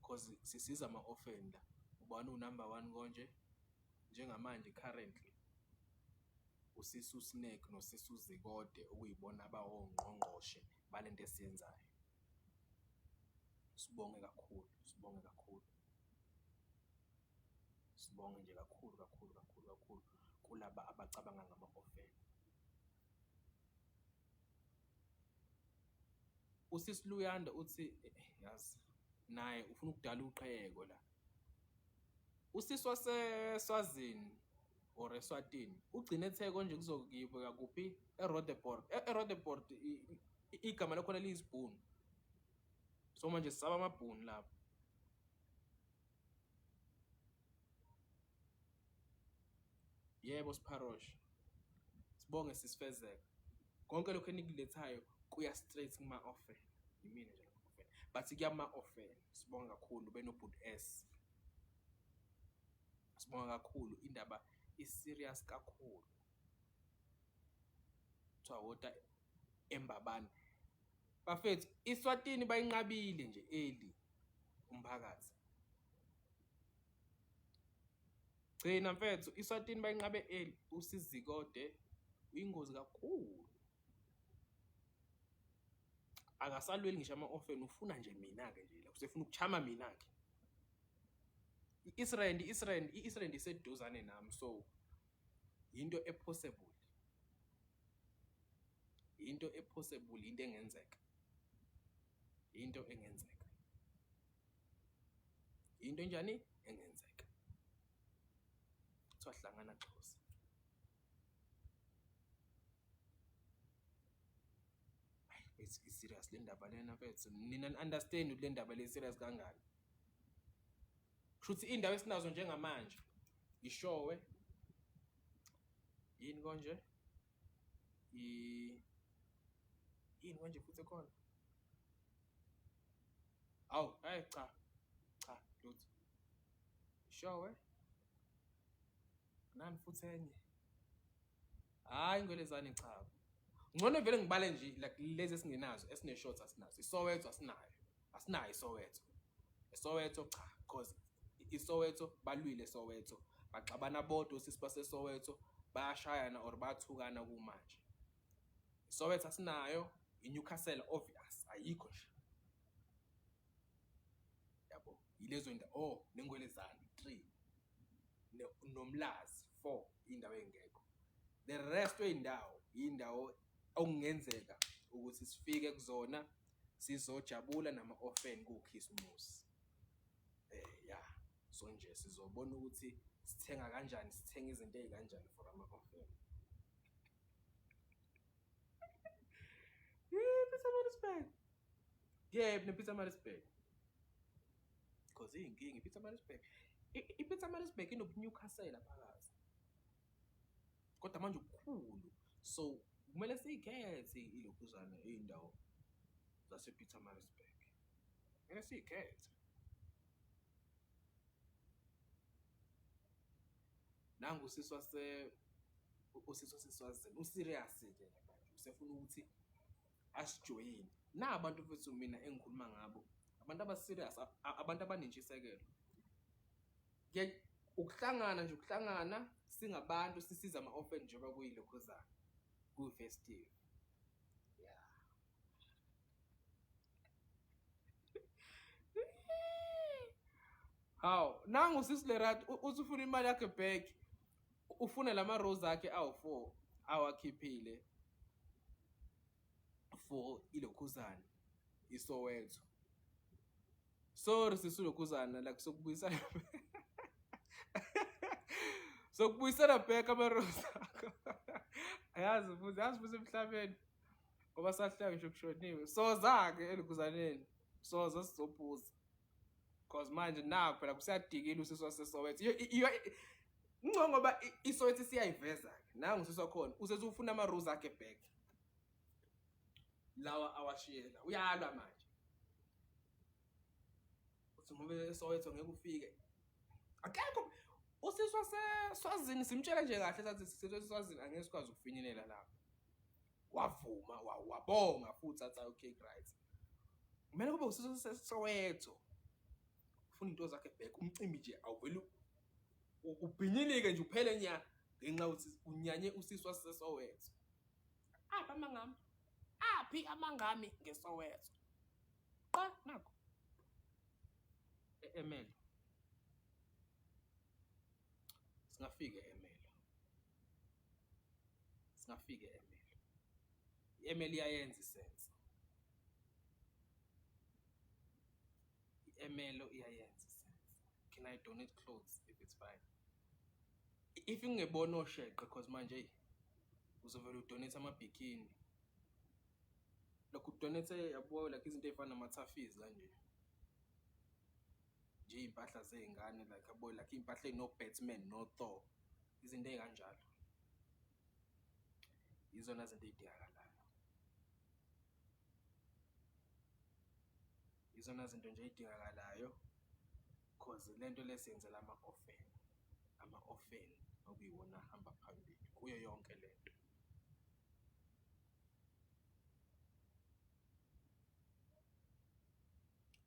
cause sisiza ama-orphan la. Ubani uwu-number 1 konje? Njengamanje currently uSisu Snake noSisu Zikode okuyibona abawongqongqoshe balento esiyenzayo. Sibonge kakhulu, sibonge kakhulu. Sibonge nje kakhulu kakhulu kakhulu kakhulu kulaba abacabanga ngama-orphan. Usisi Luyanda uthi yazi naye ufuna ukudala uqheko la. Usisi waseSwazini or eSwatini ugcine etheko nje kuzokuyibeka kuphi eRodepoort. ERodepoort igama lakhona liyisibhunu. So manje sisaba amabhunu lapho. Yebo Sipharosh. Sibonge sisifezeka. Konke lokho enikulethayo kuya straight kuma orphan. Yimina nje lokho orphan. But kuya kuma orphan. Sibonga kakhulu benoBhut S. Sibonga kakhulu, indaba is serious kakhulu. Kuthiwa wota eMbabane. Bafethu iSwatini bayinqabile nje early umphakathi. Gcina mfethu iSwatini bayinqabe early, uSizikode uyingozi kakhulu. Akasalweli ngisho ama-orphan, ufuna nje mina-ke nje la, usefuna ukuchama mina-ke. I-Israel, i-Israel, i-Israel iseduzane nami, so into epossible. Into epossible, into engenzeka. Into engenzeka. Into enjani engenzeka. Kuthiwa hlangana Xhosa. Hayi, i-serious le ndaba lena mfethu. Nina ni-understand ukuthi le ndaba le serious kangani. Kusho ukuthi indawo esinazo njengamanje iShowe, yini konje? Yini konje futhi ekhona? Awu, hayi cha. Cha, lutho. Ishowe. Nani futhi enye? Hayi ngwelezane cha. Ngcono vele ngibale nje like lezi esingenazo, esine shorts asinazo. ISoweto asinayo. Asinayo iSoweto. ISoweto cha, because iSoweto balwile eSoweto. Baxabana bodwa osisi baseSoweto, bayashayana or bayathukana kumanje. ISoweto asinayo, iNewcastle obvious ayikho nje. Yilezo ndawo, oh, neNgwelezane, 3, noMlazi, 4, iy'ndawo ey'ngekho. The rest wey'ndawo, iy'ndawo okungenzeka ukuthi sifike kuzona sizojabula nama-orphan kukhisimusi. Ya, so nje sizobona ukuthi sithenga kanjani, sithenga izinto ey'kanjani for ama-orphan. Pietermaritzburg. Yebo, ne-Pietermaritzburg. Because iyinkinga i-Pietermaritzburg. I-Pietermaritzburg inobuNewcastle phakathi. Kodwa manje ukukhulu. So kumele siyikhethe ilokhuzana iy'ndawo zase-Pietermaritzburg. Kumele siyikhethe. Nangu usisi wase usisi waseSwazini userious-ke manje usefuna ukuthi asijoyine. Nabantu futhi mina engikhuluma ngabo abantu aba-serious, abantu abanentshisekelo. Ukuhlangana nje ukuhlangana singabantu sisiza ama-orphan njengoba kuyilokhuzana kuyi-festive. Yeah. Hawu, nangu usisi Lerato uthi ufuna imali yakhe back. Ufuna lama rose akhe awu4 awakhiphile for ilokhuzana iSoweto. Sorry sisi ulokhuzana like sokubuyisana sokubuyisela back ama rose akho. Ayazi futhi, yazi futhi emhlabeni ngoba sahlala ngisho kushoniwe. Soza-ke elokhuzaneni, soza sizophuza. Cause manje nakho phela kusiyadikila usisi waseSoweto. Ngcono ngoba iSoweto isiyayiveza-ke. Nangu usisi wakhona usethi ufuna ama-rose akhe back. Lawa awashiyela. Uyalwa manje. Uthi ngoba eSoweto ngeke ufike. Akekho usisi waseSwazini simtshela nje kahle sathi sisi waseSwazini angeke sikwazi ukufinyelela lapho. Wavuma wabonga futhi athi okay right. Kumele kube usisi waseSoweto. Ufuna into zakhe back umcimbi nje awuvele ubhinyilike nje uphele nya ngenxa yokuthi unyanye usisi waseSoweto. Aphi amangami? Aphi amangami ngeSoweto? Qa nakho. E-Emelo. Singafika e-Emelo. Singafika e-Emelo. I-Emelo iyayenza isense. I-Emelo iyayenza isense. Can I donate clothes if it's fine? If ngingebona osheqe because manje hey uzovele udonate amabhikini. Lokhu udonate yabo like izinto ey'fana nama-toughies kanje. Nje iy'mpahla zey'ngane like yabo like iy'mpahla ey'no-Batman no-Thor. Izinto ey'kanjalo. Yizona zinto ey'dingakalayo. Yizona zinto nje ey'dingakalayo cause lento le siyenzela ama-orphan. Ama-orphan okuyiwona ahamba phambili kuyo yonke lento.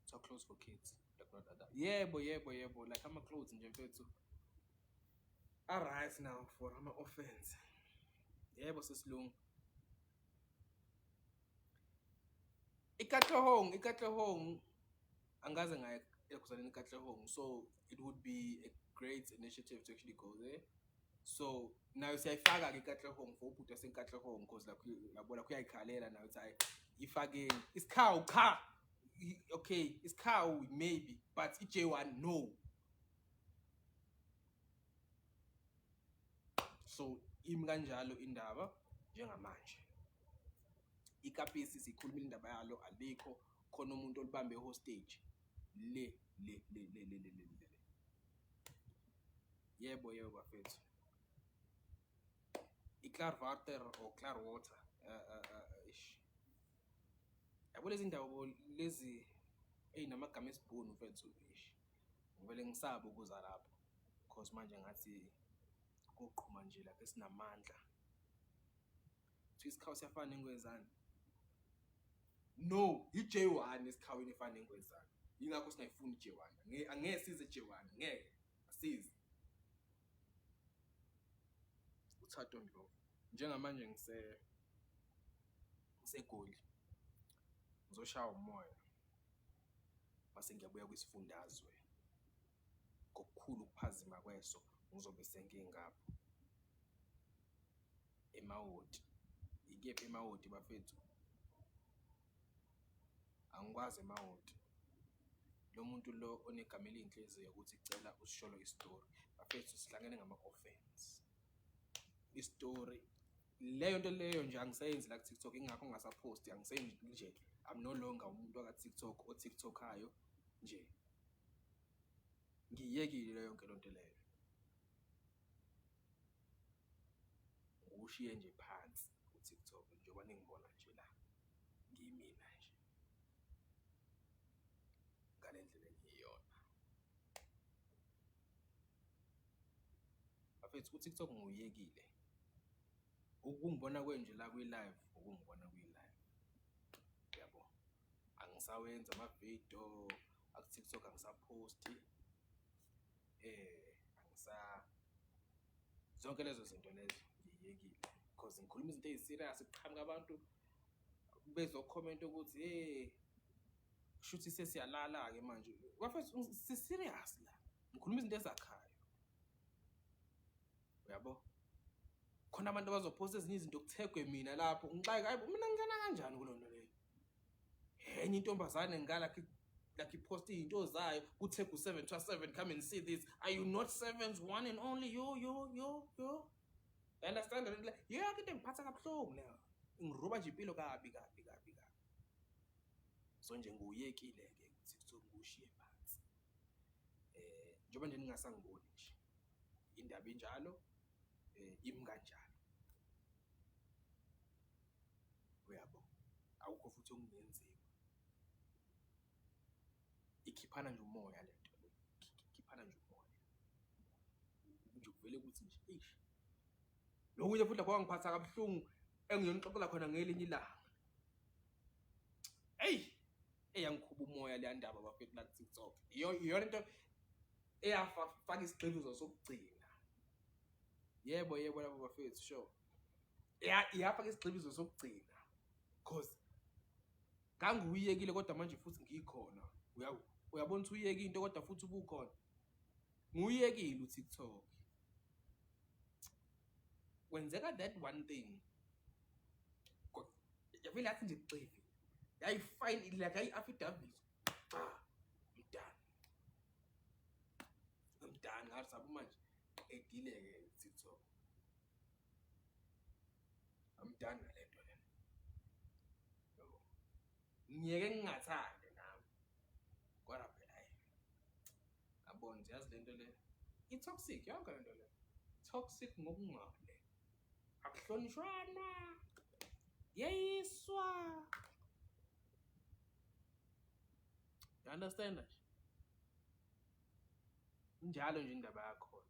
So clothes for kids like not other. Yebo yebo yebo like ama clothes nje mfethu. Alright now for ama orphans. Yebo sesilungu. IKatlehong, iKatlehong angaze ngaye ekuzaleni iKatlehong so it would be a great initiative to actually go there. So nayo siyayifaka ke iKatlehong for ubhuti waseNkatlehong because like yabona kuyayikhalela nayo ukuthi hayi ifakeni isikhawu cha okay isikhawu maybe but iJ1 no. So imi kanjalo indaba njengamanje. Ikapisi sikhulumile indaba yalo alikho khona umuntu olibambe hostage le le le le le le le. Yebo yebo bafethu. I-Klaarwater or Klaarwater ish. Yabo lezi ndawo lezi ey'namagama esiBhunu mfethu ish. Ngivele ngisabe ukuza lapho cause manje ngathi koqhuma nje lapho esinamandla. Kuthiwa isikhawu siyafana nengwezane. No, i-J1 esikhawini efana nengwezane. Yingakho singayifuni i-J1. Angeke size i-J1, ngeke asize. uThato Ndlovu. Njengamanje ngiseGoli. Ngizoshaya umoya. Mase ngiyabuya kwisifundazwe. Ngokukhulu ukuphazima kweso ngizobe sengingapho eMawoti. Ikephi eMawoti bafethu? Angikwazi eMawoti. Lo muntu lo onegama eliyinhliziyo ukuthi cela usisholo isitori. Bafethu sihlangene ngama-offence. Isitori leyo nto leyo nje angisayenzi la ku-TikTok ingakho ngingasaphosti angisenzi nje I'm no longer umuntu waka-TikTok o-TikTok-ayo nje. Ngiyiyekile leyo yonke loo nto leyo. Ngiwushiye nje phansi u-TikTok njengoba ningibona nje la ngiyimina nje ngale ndlela engiyiyona. Bafethu u-TikTok ngiwuyekile. Ukungibona kwenu nje la kwi-live ukungibona kwi-live yabo. Angisawenzi amavidiyo aku-TikTok angisaphosti angisa zonke lezo zinto lezo ngiyiyekile because ngikhuluma izinto eyi-serious kuqhamuka abantu bezokhomenta ukuthi hey shuthi sesiyalala-ke manje bafethu si-serious la ngikhuluma izinto ezakhayo uyabo khona abantu abazophosta ezinye izinto kuthegwe mina lapho ngixake hayi mina ngingena kanjani kulo nto leyo enye intombazane ngala like ipost izinto zayo kuthegwe u-7 to 7 come and see this are you not sevens one and only yo yo yo yo you understand le yonke into engiphatha kabuhlungu leyo ingiruba nje impilo kabi kabi kabi kabi so nje ngiwuyekile-ke ku-TikTok ngiwushiye phansi njengoba nje ningasangiboni nje indaba injalo imi kanjalo uyabo akukho futhi okungenziwa ikhiphana nje umoya le nto le ikhiphana nje umoya nje kuvele ukuthi nje eish lokunye futhi lapho wangiphatha kabuhlungu engiyonixoxela khona ngelinye ilanga eyi eyangikhuba umoya leya ndaba bafethu la ku-TikTok iyona into eyafaka isigxivizo sokugcina yebo yebo labo bafethu sure iyafaka isigxivizo sokugcina cause ngangiwuyekile kodwa manje futhi ngikhona uyabona ukuthi uyeke into kodwa futhi ubukhona ngiwuyekile uTikTok kwenzeka that one thing yavele yathi nje xivi yayifine like yayi-affidavit cha I'm done I'm done ngathi sabo manje qedile-ke TikTok I'm done ngale nto le ngiyeke ngingathandi nami kodwa phela hayi ngabona nje yazi le nto le i-toxic yonke le nto le toxic ngokungale akuhlonishwana yeyiswa you understand nje injalo nje indaba yakhona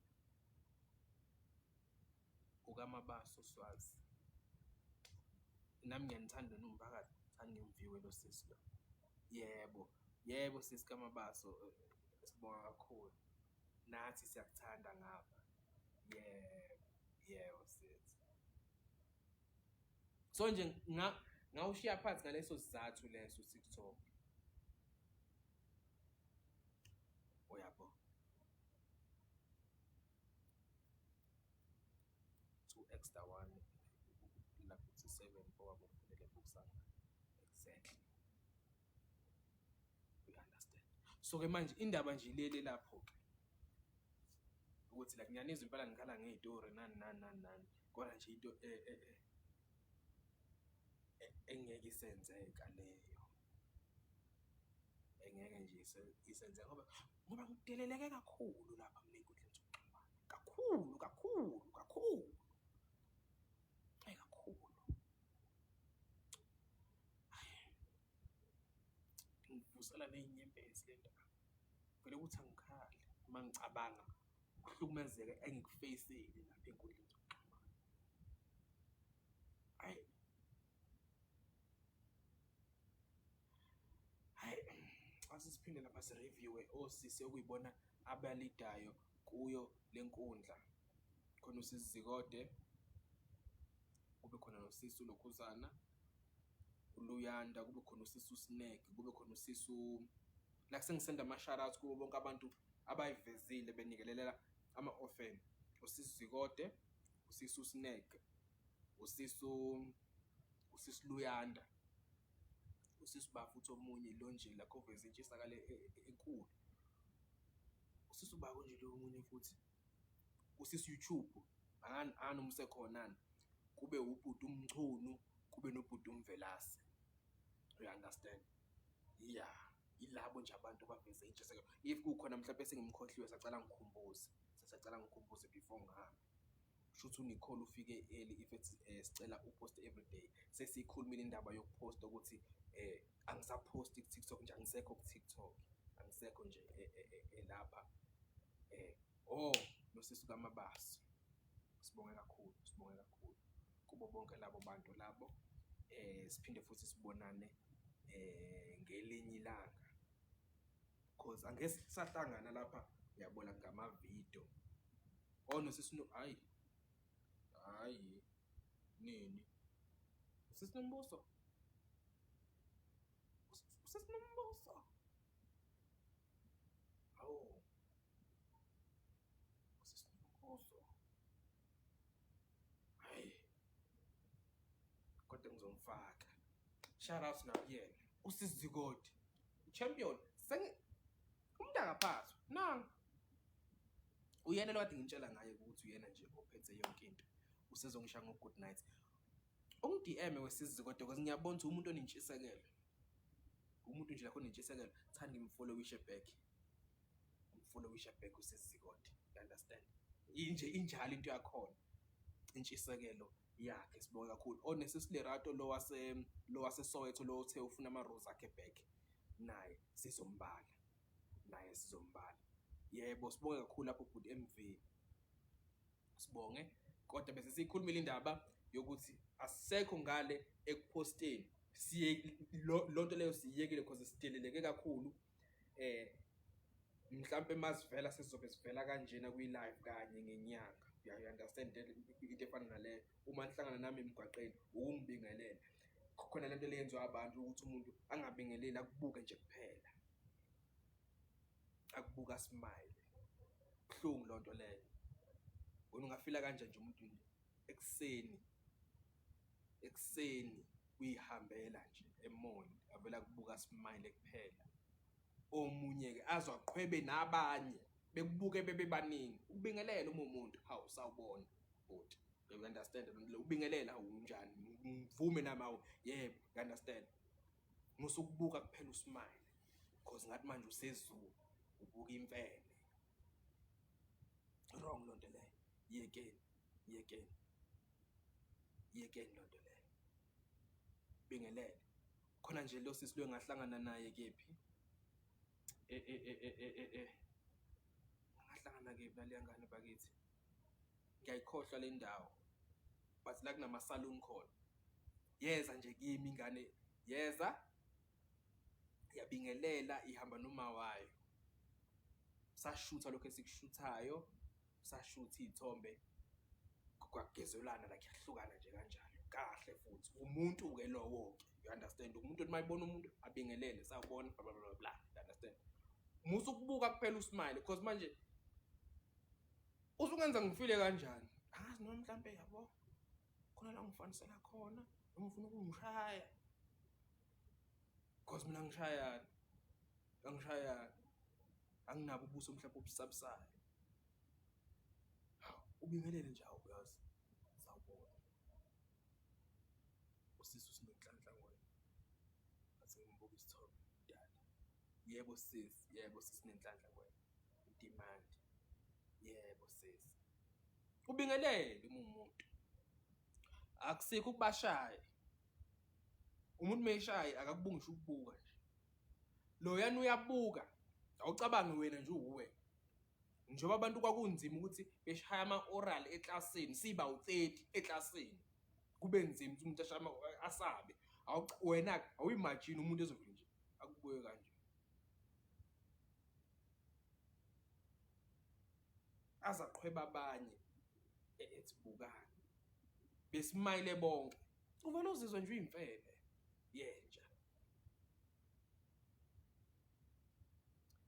ukaMabaso Swazi nami ngiyanithanda nomphakathi thanda ngimviwe lo sisi lo yebo yebo sisi kaMabaso sibonga kakhulu nathi siyakuthanda ngapha yebo yebo sisi so nje ngawushiya phansi ngaleso sizathu leso TikTok uyabo 2 extra 1 la kuthi 7 4 kufanele bukusanga exactly you understand so ke manje indaba nje ilele lapho ke ukuthi like ngiyanizwa impela ngikhala ngey'tori nani nani nani nani kodwa nje into engeke isenzeka leyo engeke nje isenzeka ngoba ngoba ngideleleke kakhulu lapha mina ey'nkundleni zokuxhumana kakhulu kakhulu kakhulu ayi kakhulu ngivusela ney'nyembezi le ndaba vele ukuthi angikhali uma ngicabanga ukuhlukumezeka engikufeyisile lapha ey'nkundleni zokuxhumana ayi hayi asisiphinde lapha sireviewe osisi okuyibona abalidayo kuyo le nkundla khona usisi Zikode kube khona nosisi uLokhuzana uLuyanda kube khona usisi uSnake kube khona usisi la sengisenda ama-shout out kubo bonke abantu abayivezile benikelelela ama-orphan. Usisi Zikode, usisi uSnake, usisi Luyanda, usisi uba futhi omunye lo nje lakho oveze intshisakalo enkulu. Usisi ubako nje lo omunye futhi, usisi YouTube, angani uma usekhonani, kube ubhuti uMchunu, kube nobhuti uMvelase. You understand? Yeah, yilabo nje abantu abaveze intshisekelo. If kukhona mhlawumbe esengimkhohliwe sacela ngikhumbuze, sasacela ngikhumbuze before ngihambe. Shuthi uNicole ufike early if ethi sicela uposte everyday. Sesiyikhulumile indaba yokuphosta ukuthi angisaphosti ku-TikTok nje, angisekho ku-TikTok, angisekho nje lapha. Oh, nosisi kaMabaso. Sibonge kakhulu, sibonge kakhulu kubo bonke labo bantu labo. Siphinde futhi sibonane ngelinye ilanga cause angeke sisahlangana lapha, uyabona, ngama-video. Oh nosisi no, hayi hayi nini, usisi Nombuso, usisi Nombuso, hawu usisi Nombuso, hayi kodwa ngizomfaka. Shout out nakuyena usisi Zikode, champion, sengi umuntu akaphathwa nanga uyena lo kade ngintshela ngaye ukuthi uyena nje ophethe yonke into, usezongishaya ngo-good night. Ungi-DM wesizwe kodwa because ngiyabona ukuthi umuntu onentshisekelo, umuntu nje lakho onentshisekelo, thanda ngimfollowishe back, ngimfollowishe back usizikode, you understand? Inje injalo into yakhona, intshisekelo yakhe, sibonge kakhulu. Onesisi Lerato lo wase lo waseSoweto lo othe ufuna ama-rose akhe back, naye sizombala, naye sizombala. Yebo, sibonge kakhulu lapho bhuti MV, sibonge. Kodwa bese siyikhulumile indaba yokuthi asisekho ngale ekuphosteni, siye lonto leyo siyiyekile because sideleleke kakhulu. Mhlampe masivela sizobe sivela kanjena kwi-live kanye ngenyanga, you understand? Into efana naleyo, uma nihlangana nami emgwaqeni ukungibingelela khona lento leyenziwa abantu ukuthi umuntu angabingeleli akubuke nje kuphela, akubuka smile. Buhlungu lonto leyo. Wena ungafila kanjani nje umuntu nje ekuseni ekuseni uyihambela nje e-mall avela kubuka smile kuphela, omunye-ke aze aqhwebe nabanye bekubuke bebebaningi, ukubingelela uma umuntu, hawu sawubona bhuti, you understand? Ubingelela, hawu unjani, ngivume nami, hawu yebo, you understand? Musukubuka kuphela usmile because ngathi manje usezulu ubuka imfene. Wrong lonto leyo, yekeni, yekeni, yekeni lonto leyo. Bingelele khona nje lo sisi lo engahlangana naye kephi, ngahlangana kephi naleya ngane bakithi, ngiyayikhohlwa le ndawo, but la kunama-salon khona. Yeza nje kimi ingane, yeza yabingelela, ihamba noma wayo, sashutha lokho esikushuthayo, sashutha iy'thombe, kwagezelwana like yahlukana nje kanjalo kahle. Futhi umuntu-ke lowo-ke, you understand, umuntu uma ebona umuntu abingelele, sawubona, bla bla bla bla, you understand? Musa ukubuka kuphela usmile because manje usungenza ngifile kanjani, angazi noma mhlampe yabo khona la ngifanisela khona noma ufuna ukungishaya, because mina ngishayani, angishayani, anginabo ubuso mhlawumbe obusabisayo. Hawu, ubingelele nje, awu uyazi, sawubona usisi uSinenhlanhla Ngwenya, athi ngimbuka isithombe dala. Yebo sisi, yebo sisi Nenhlanhla Ngwenya, demand, yebo sisi. Ubingelele uma umuntu, akusikho ukubashaya umuntu mayeshaye akakubungisho ukubuka nje loyana uyabuka, awucabangi wena nje uwena. Njengoba abantu kwakunzima ukuthi beshaya ama-oral eklasini, siba u-30 eklasini, kube nzima ukuthi umuntu ashaya asabe. Wena awuyimagine umuntu ezovele nje akubuke kanje, aze aqhweba abanye ethi bukani, besimayile bonke, uvele uzizwe nje uyimfene yenja.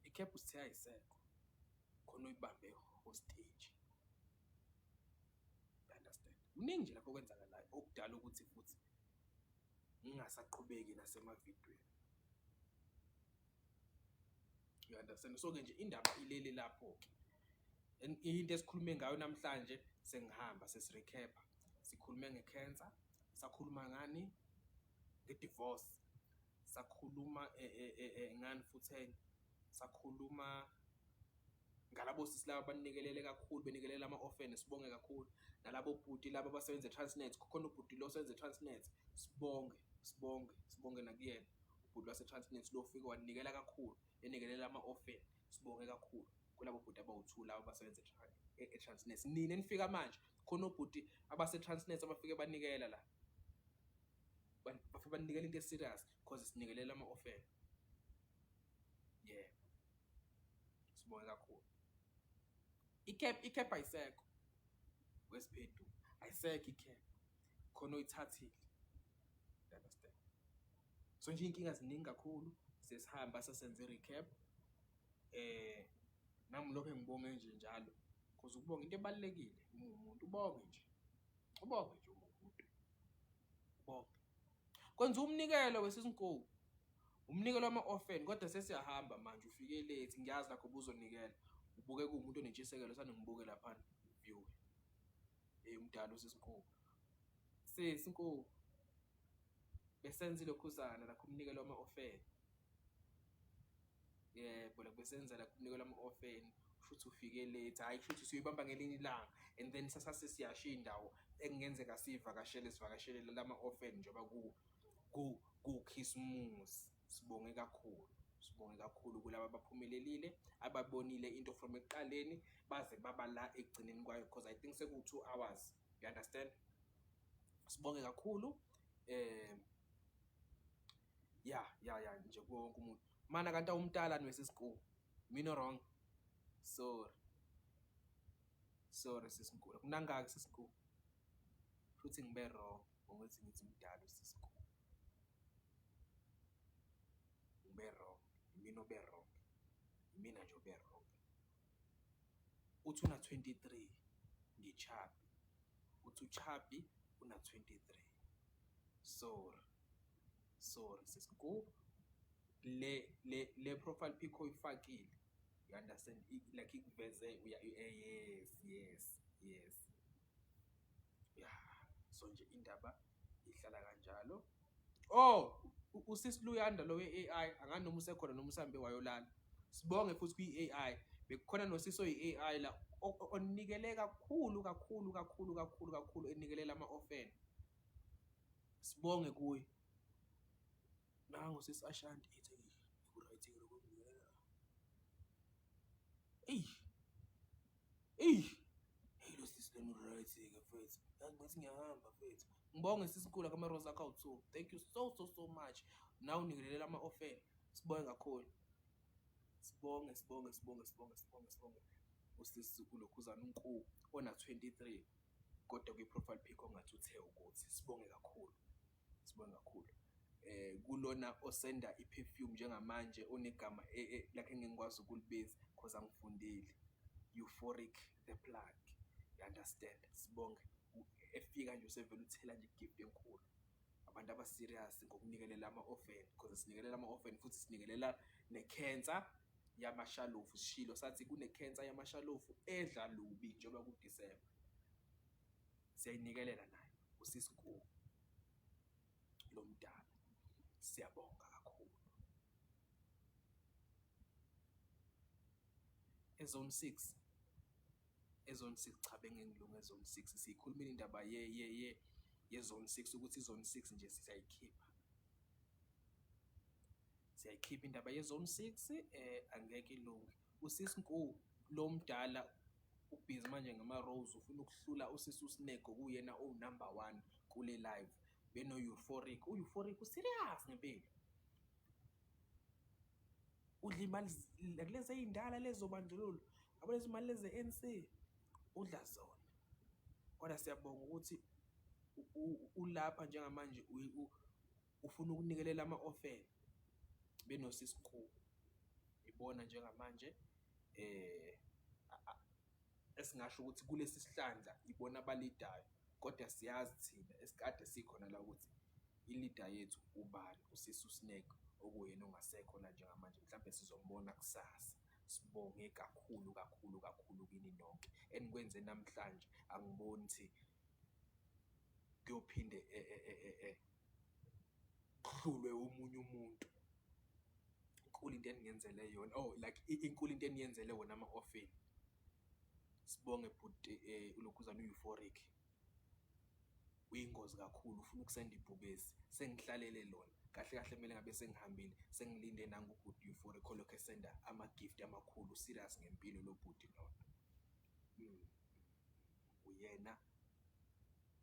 Ikhephu sithe ayisekho. Khona oyibambe hostage. You understand? Kuningi nje lapho okwenzakalayo okudala ukuthi futhi ngingasaqhubeki nasemavidweni. You understand? So-ke nje indaba ilele lapho-ke. Into esikhulume ngayo namhlanje sengihamba sesi-recap-a. Sikhulume nge-cancer, sakhuluma ngani? Nge-divorce, sakhuluma ngani futhi enye? Sakhuluma ngalabo sisi laba abanikelele kakhulu benikelela ama-orphan, sibonge kakhulu. Nalabo bhuti laba abasebenza e-Transnet, kukhona ubhuti lo osebenza e-Transnet, sibonge, sibonge, sibonge nakuyena ubhuti wase-Transnet lo ofike wanikela kakhulu, enikelela ama-orphan, sibonge kakhulu kulabo bhuti abawu-two laba abasebenza e-Transnet. Nina enifika manje, khona obhuti abase-Transnet abafike banikela la, bafike banikela into e-serious cause sinikelela ama-orphan. Yebo, sibonge kakhulu. I-cap, i-cap ayisekho wesiphedu, ayisekho i-cap, khona oyithathile. You understand? So nje iy'nkinga ziningi kakhulu, sesihamba sesenze i-recap. Nami lokho ngibonge nje njalo, cause ukubonga into ebalulekile uma uwumuntu, ubonge nje, ubonge nje uma uwumuntu, ubonge. Kwenziwa umnikelo wesisinkowu, umnikelo wama-orphan, kodwa sesiyahamba manje ufike late, ngiyazi lakho ubuzonikela, ubukeka uwumuntu onentshisekelo, sane ngibuke laphana, view. Hey umdala usisinkowu. Sisi Nkowu, besenza ilokhuzana lakho umnikelo wama-orphan. Yebo, la besenza la umnikelo wama-orphan, kushuthi ufike late, hhayi kushuthi siyoyibamba ngelinye ilanga and then sasase siyasho iy'ndawo ekungenzeka siy'vakashele, sivakashele lama-orphan njengoba kukhisimusi. Sibonge kakhulu, sibonge kakhulu kulaba abaphumelelile, ababonile into from ekuqaleni baze baba la ekugcineni kwayo because I think seku-2 hours, you understand? Sibonge kakhulu ya ya ya nje kuwo wonke umuntu. Mana kanti awumdala wesisinkulu, mina wrong, sorry, sorry sisinkulu, kunangaki sisinkulu? Futhi ngibe wrong ngokuthi ngithi mdala usisinkulu, ngibe wrong, imina obe wrong, imina nje obe wrong. Uthi una 23 ngi-chubby, uthi u-chubby una 23. Sorry, sorry sisinkulu, le profile pic oyifakile, you understand, like ikuveze uya, yes yes yes, yeah. So nje indaba ihlala kanjalo. Oh, usisi Luyanda lo we-AI, angani noma usekhona noma usambe wayolala. Sibonge futhi kwi-AI, bekukhona nosisi oyi-AI la onikele kakhulu kakhulu kakhulu kakhulu kakhulu enikelela ama-orphan. Sibonge kuye. Nangu sisi Ashanti ethi ku-right lokho kunikelela. Eyi, eyi, hey lo sisi lona u-right-ke mfethu, yazi ngathi ngiyahamba mfethu. Ngibonge sisinkulu kama-rose akho awu-two, thank you so so so much. Nawe unikelela ama-orphan, sibonge kakhulu. Sibonge, sibonge, sibonge, sibonge, sibonge, sibonge. Usisi ulokhuzana uNku ona 23 kodwa kwi-profile pic ongathi uthe ukuthi sibonge kakhulu, sibonge kakhulu. Kulona osenda i-perfume njengamanje onegama lakhe engingikwazi ukulibiza because angifundile, Euphoric the plug, you understand? Sibonge, efika nje usevele uthela nje i-gift enkulu. Abantu aba-serious ngokunikelela ama-orphan, because sinikelela ama-orphan futhi sinikelela ne-cancer yamashalofu. Sishilo sathi kune-cancer yamashalofu edla lubi njengoba ku-December, siyayinikelela nayo usisi Nku lo mdala, siyabonga kakhulu. E-zone 6, e-zone 6 cha bengengilunge e-zone 6, siyikhulumile indaba ye-zone 6 ukuthi i-zone 6 nje siyayikhipha, siyayikhipha indaba ye-zone 6, angeke ilunge. Usisi Nku lo mdala ubhizi manje ngama-rose, ufuna ukuhlula usisi uSnake okuyena owu-number 1 kule live beno-Euphoric. U-Euphoric u-serious ngempilo, udla imali lezi ey'ndala lezi zobandlululo, yabo lezi mali lezi ze-ANC udla zona. Kodwa siyabonga ukuthi ulapha njengamanje ufuna ukunikelela ama-orphan benosisi Nku. Ibona njengamanje Esingasho ukuthi kulesi sihlandla ibona abalidayo, kodwa siyazi thina esikade sikhona la ukuthi i-leader yethu ubani, usisi uSnake okuwuyena ongasekho la njengamanje, mhlampe sizombona kusasa. Sibonge kakhulu kakhulu kakhulu kini nonke, enikwenze namhlanje angiboni ukuthi kuyophinde kuhlulwe omunye umuntu. Inkulu into eningenzele yona, oh like inkulu into eniyenzele wona ama-orphan. Sibonge bhuti ulokhuzana u-Euphoric, uyingozi kakhulu ufuna ukusenda ibhubesi, sengihlalele lona. Kahle kahle kumele ngabe sengihambile, sengilinde nangu ubhuti Euphoric olokhu esenda ama-gift amakhulu, serious ngempilo lo bhuti lona. Uyena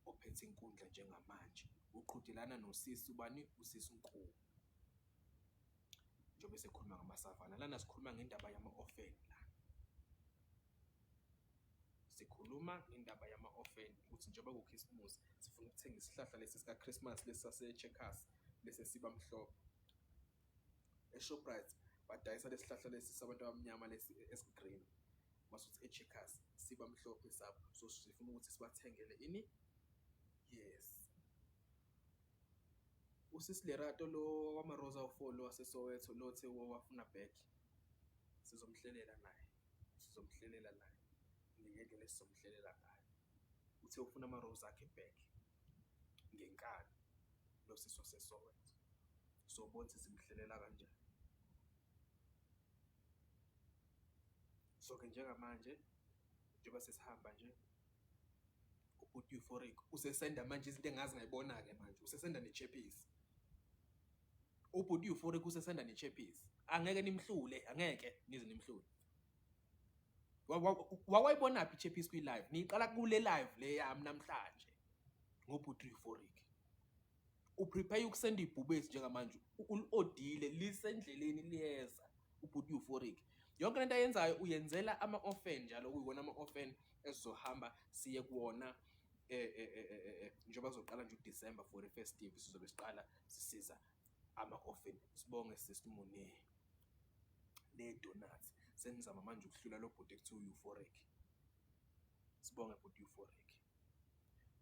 ophethe inkundla njengamanje, uqhudelana nosisi ubani? Usisi uNkume. Njengoba esekhuluma ngamaSavana, lana sikhuluma ngendaba yama-orphan la. Sikhuluma ngendaba yama-orphan ukuthi njengoba kukhisimusi sifuna ukuthenga isihlahla lesi sika-Christmas lesi sase-Checkers lesi esiba mhlophe. E-Shoprite badayisa lesi sihlahla lesi sabantu abamnyama lesi esi-green, masuthi e-Checkers siba mhlophe sabo, so sifuna ukuthi sibathengele ini? Yes. Usisi Lerato lo wama-Rosa awu-four lo waseSoweto lo othe wafuna back, sizomhlelela naye, sizomhlelela naye ngendlela esizomhlelela ngayo. Uthe ufuna ama-rose akhe back ngenkani lo sisi waseSoweto, sobona ukuthi simhlelela kanjani. So-ke njengamanje njengoba sesihamba nje ubhuti Euphoric usesenda manje izinto engazi ngayibona-ke manje usesenda ne-chappies. Ubhuti Euphoric usesenda ne-chappies, angeke nimhlule, angeke nize nimhlule. Wawayibonaphi i-chappies kwi-live? Niyiqala kule live le yami namhlanje ngobhuti Euphoric. Uprepare ukusenda ibhubesi njengamanje, uli-odile lisendleleni liyeza ubhuti Euphoric. Yonke lento ayenzayo uyenzela ama-orphan njalo, okuyiwona ama-orphan esizohamba siye kuwona njengoba kuzoqala nje uDecember for i-festive, sizobe siqala sisiza ama-orphan. Sibonge sisi Mune ne-donuts, senizama manje ukuhlula lo bhuti ekuthiwa u-Euphoric. Sibonge bhuti Euphoric.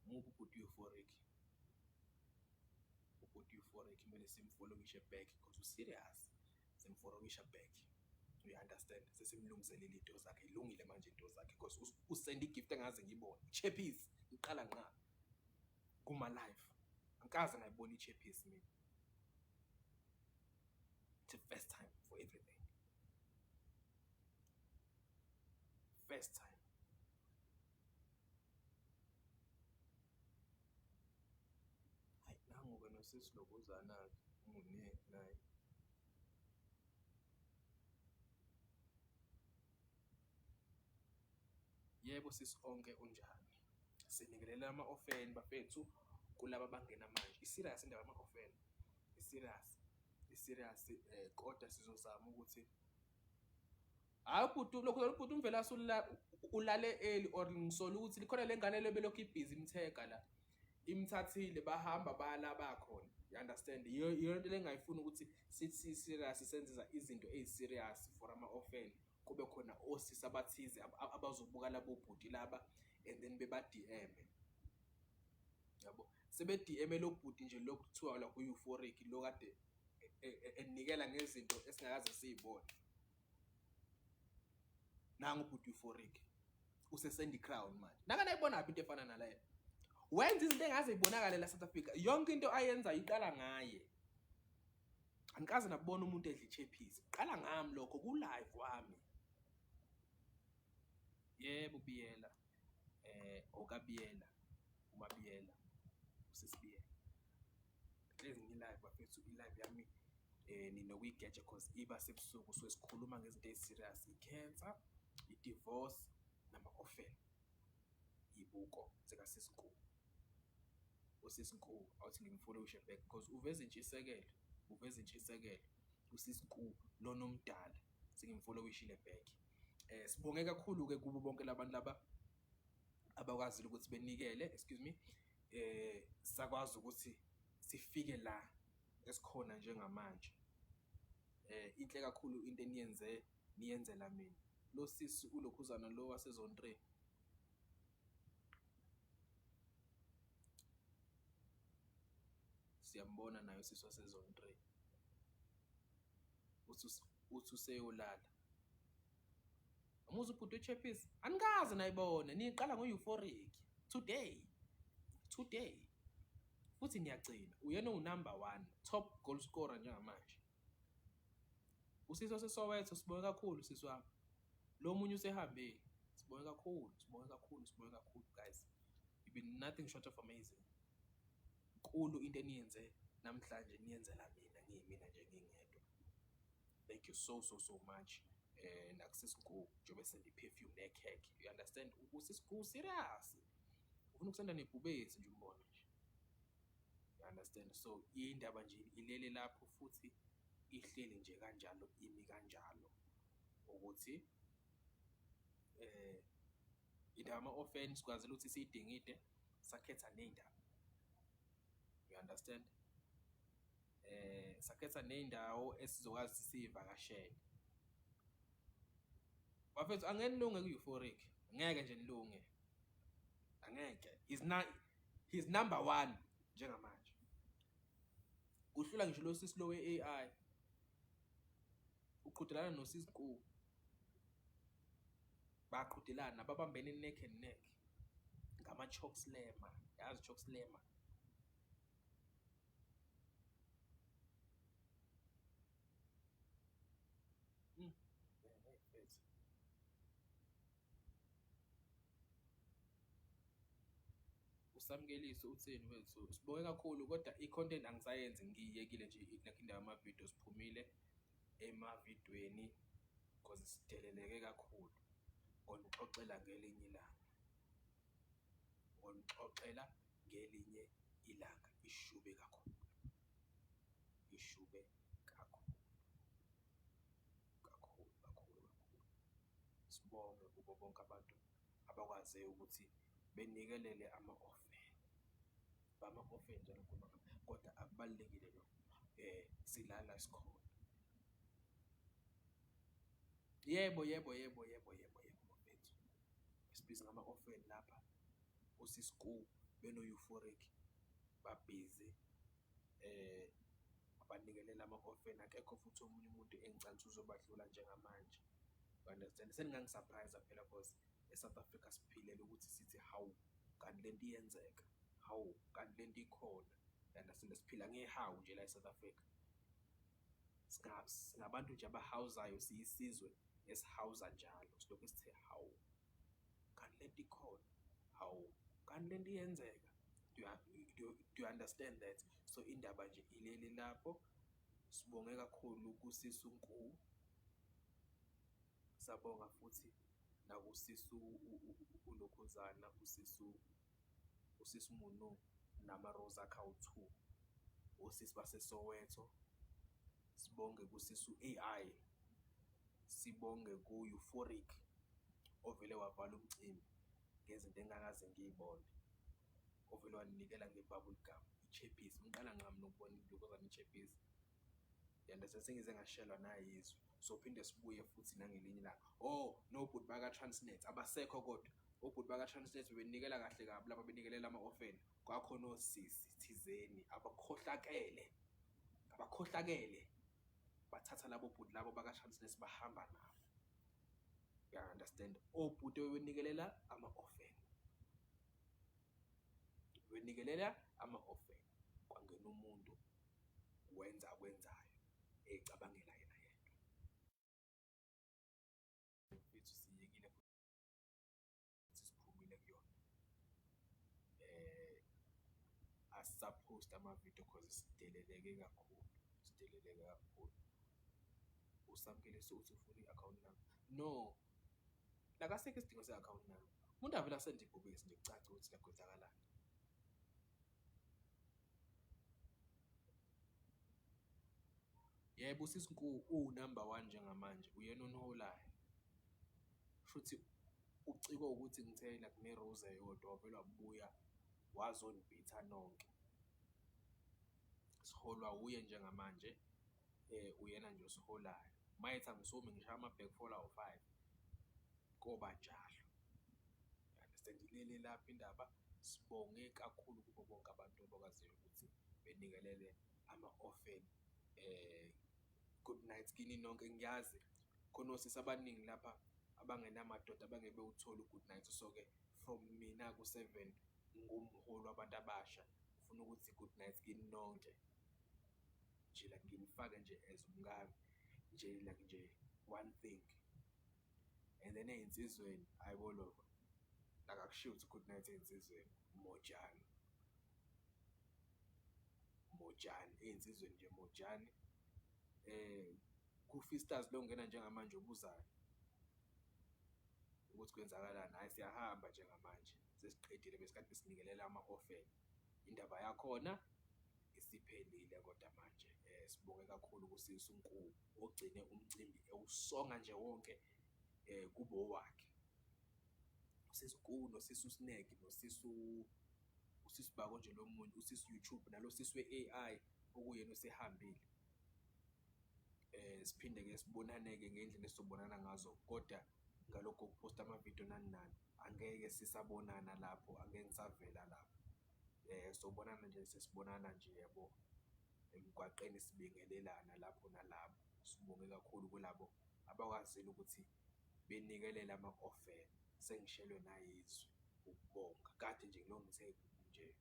Muphi ubhuti Euphoric? Ubhuti Euphoric kumele simfollowishe back because u-serious, simfollowisha back. You understand? Sesimlungiselile into zakhe, ilungile manje into zakhe because usenda i-gift engaze ngiyibone. Chappies iqala ngqa kuma live. Angikaze ngayibona i-chappies mina. It's the first time for everything. First time. Hayi nangu-ke nosisi lobuzana-ke mune naye. Yebo sisi onke unjani? Sinikelela ama-orphan bafethu kulaba abangena manje. I-serious indaba yama-orphan, i-serious, i-serious kodwa sizozama ukuthi hhayi ubhuti lokhu ubhuti uMvelase ulale early or ngisola ukuthi likhona le ngane le belokhu ibhizi imthega la imthathile bahamba baya la bakhona, you understand? Yiyo yiyo into lengayifuni ukuthi sithi serious senze izinto ezi-serious for ama-orphan, kube khona osisi abathize abazobuka labo bhuti laba and then beba-DM, yabo. Sebe-DM lo bhuti nje lokhu kuthiwa la ku-Euphoric lo kade enikela ngezinto esingakaze siyibone. Nangu ubhuti Euphoric usesenda i-crown manje. Nake nayibonaphi into efana naleyo? Wenza izinto engaze ibonakale la South Africa. Yonke into ayenza iqala ngaye. Angikaze nakubona umuntu edla i-chappies. Qala ngami lokho ku live wami. Yebo Biyela, okaBiyela, uMaBiyela, usisiBiyela. Hlezi ngi-live bafethu, i-live yami ninokuyigeja cause iba sebusuku, so sikhuluma ngezinto ezi-serious, i-cancer, i-divorce nama-orphan. Ibuko zikasisi Nku. Usisi Nku awuthi ngimfollowishe back because uveza intshisekelo, uveza intshisekelo usisi Nku lona omdala, sengimfollowishile back. Sibonge kakhulu-ke kubo bonke labantu laba abakwazile ukuthi benikele, excuse me, sakwazi ukuthi sifike la esikhona njengamanje. Inhle kakhulu into eniyenze niyenzela mina. Lo sisi ulokhuzana lo wase-zone 3. Siyambona naye usisi wase-Zone 3. Uthi useyolala. Umuzi ubhuti weChappies anikaze nayibona niqala ngo-euphoric today today futhi niyagcina uyena uwu-number 1 top goal scorer njengamanje. Usisi waseSoweto sibonge kakhulu sisi wami. Lo munye usehambile. Sibonge kakhulu, sibonge kakhulu, sibonge kakhulu guys. You've been nothing short of amazing. Nkulu into eniyenze namhlanje niyenzela mina ngiyimina nje ngingedwa. Thank you so so so much. Nakusisi Nku njengoba send i-perfume nekhekhe. You understand? Usisi Nku serious. Ufuna ukusenda nebhubesi nje umbone nje. You understand? So indaba nje ilele lapho futhi ihleli nje kanjalo imi kanjalo ukuthi indaba ama-orphan sikwazile ukuthi siyidingide sakhetha ney'ndaba. You understand? Sakhetha ney'ndawo esizokwazi ukuthi siy'vakashele. Bafethu angeke nilunge ku-euphoric, angeke nje nilunge. Angeke. He's number 1 njengamanje. Kuhlula ngisho lo sisi lo we-AI. Uqhudelana nosisi Nku. Baqhudelana babambene neck and neck. Ngama choke slammer, yazi choke slammer. Usamukeliso utheni wethu? Sibonge kakhulu kodwa i-content angisayenzi ngiyiyekile nje like indaba yama-video siphumile emavidweni because sideleleke kakhulu. Ngonixoxela ngelinye ilanga. Ngonixoxela ngelinye ilanga ishube kakhulu. Ishube kakhulu. Kakhulu kakhulu kakhulu. Sibonge kubo bonke abantu abakwaze ukuthi benikelele ama-orphan. Bama-orphan njalo ngikhuluma ngabo kodwa akubalulekile lokho. Silala sikhona. Yebo yebo yebo yebo yebo yebo bafethu. Sibhizi ngama-orphan lapha. Osisi Nku beno-euphoric babhizi abanikelela ama-orphan akekho futhi omunye umuntu engicabanga ukuthi uzobadlula njengamanje. You understand? Seningangi-surprise phela cause e-South Africa siphilela ukuthi sithi hawu kanti lento iyenzeka, hawu kanti lento ikhona. You understand? Siphila ngehawu nje la e-South Africa. Singabantu nje abahawuzayo, siyisizwe esihawuza njalo, silokhu sithe hawu kanti lento ikhona, hawu kanti lento iyenzeka. Do you understand that? So indaba nje ilele lapho. Sibonge kakhulu kusisi Nku. Sabonga futhi nakusisu uLokhuzana, usisi Munu nama-Rose akhe awu-2, osisi baseSoweto. Sibonge kusisu AI, sibonge ku-Euphoric ovele wavala umcimbi ngezinto engingakaze ngiyibone, ovele wanikela nge-bubble gum, i-Chappies. Ngiqala ngqa mina ukubona ilokhuzana i-Chappies. You understand? Sengize ngashelwa nayizwe. So phinde sibuye futhi nangelinye ilanga. Oh, nobhuti baka-Transnet abasekho kodwa. Obhuti baka-Transnet bebenikela kahle kabi lapha benikelela ama-orphan. Kwakhona osisi thizeni abakhohlakele. Abakhohlakele. Bathatha labo bhuti labo baka-Transnet bahamba nabo. You understand? Obhuti bebenikelela ama-orphan. Benikelela ama-orphan. Kwangena umuntu wenza akwenzayo ecabangela yena yedwa. Mfethu siyekile futhi siphumile kuyona. Asisaphosti ama-video cause sideleleke kakhulu, sideleleke kakhulu. Usamukeliso uthi ufuna i-account number. No, akasekho isidingo se-account number. Umuntu avele asende ibhubesi nje kucace ukuthi la kwenzakalani. Yebo, usisi Nku uwu-number 1 njengamanje, uyena oniholayo. Shuthi ucikwe ukuthi ngithe like ne-rose eyodwa wavele wabuya wazonibhitha nonke. Siholwa uye njengamanje, uyena nje osiholayo. Mayethi angisumi ngishaya ama-back four awu-5 koba njalo. You understand? Ilele lapho indaba. Sibonge kakhulu kubo bonke abantu abakwaziyo ukuthi benike Sinikelele ama-orphan. Good night kini nonke, ngiyazi khona osisi abaningi lapha abangenamadoda abangeke bewuthole u-good night. So-ke from mina ku-seven ngumholi wabantu abasha, ngifuna ukuthi good night kini nonke. Nje like nginifake nje as umkami nje like nje one thing and then ey'nsizweni, hhayi bo loko like akushiwo ukuthi good night ey'nsizweni, mojani, mojani ey'nsizweni nje mojani. Ku-Fistas lo ongena njengamanje obuzayo ukuthi kwenzakalani, hhayi siyahamba njengamanje sesiqedile besikade sinikelela ama-orphan. Indaba yakhona isiphelile kodwa manje sibonge kakhulu kusisi uNku ogcine umcimbi ewusonga nje wonke kube owakhe. Usisi uNku nosisi uSnake nosisi usisi bako nje lo munye usisi YouTube nalo sisi we-A_I okuyena osehambile. Siphinde-ke sibonane-ke ngey'ndlela esizobonana ngazo kodwa ngalokhu kokuphosta amavidiyo nani nani, angeke sisabonana lapho, angeke ngisavela lapho. Sobonana nje sesibonana nje yabo emgwaqeni sibingelelana lapho nalapho. Sibonge kakhulu kulabo abakwazile ukuthi benikelele ama-orphan, sengishelwe nayizwi ukubonga, kade nje ngilokhu ngithe nje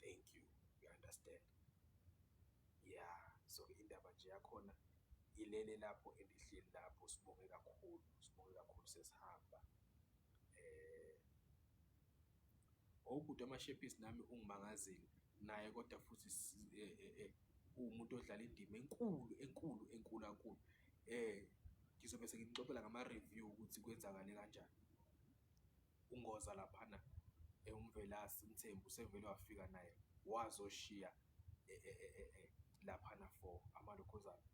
thank you, you understand? Ya, so indaba nje yakhona ilele lapho and ihleli lapho, sibonge kakhulu, sibonge kakhulu sesihamba. Ubhuti wamashepisi nami ungimangazile naye kodwa futhi uwumuntu odlala indima enkulu enkulu enkulu kakhulu. Ngizobe senginixoxela ngama-review ukuthi kwenzakale kanjani. UNgoza laphana uMvelase uMthembu usevele wafika naye wazoshiya laphana for amalokhuzana.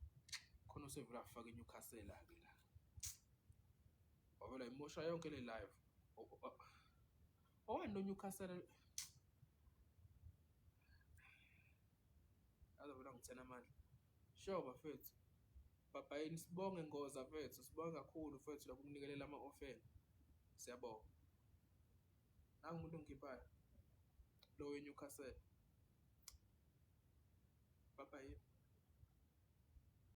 Khona usevele wafaka iNewcastle-ke la. Wavele wayimosha yonke le live. Owani lo Newcastle? Azovele angithena amandla. Sure bafethu. Bhabhayini sibonge Ngoza mfethu, sibonge kakhulu mfethu lokhu kunikelela ama-orphan. Siyabonga. Nangu umuntu ongikhiphayo lo weNewcastle. Bhabhayini.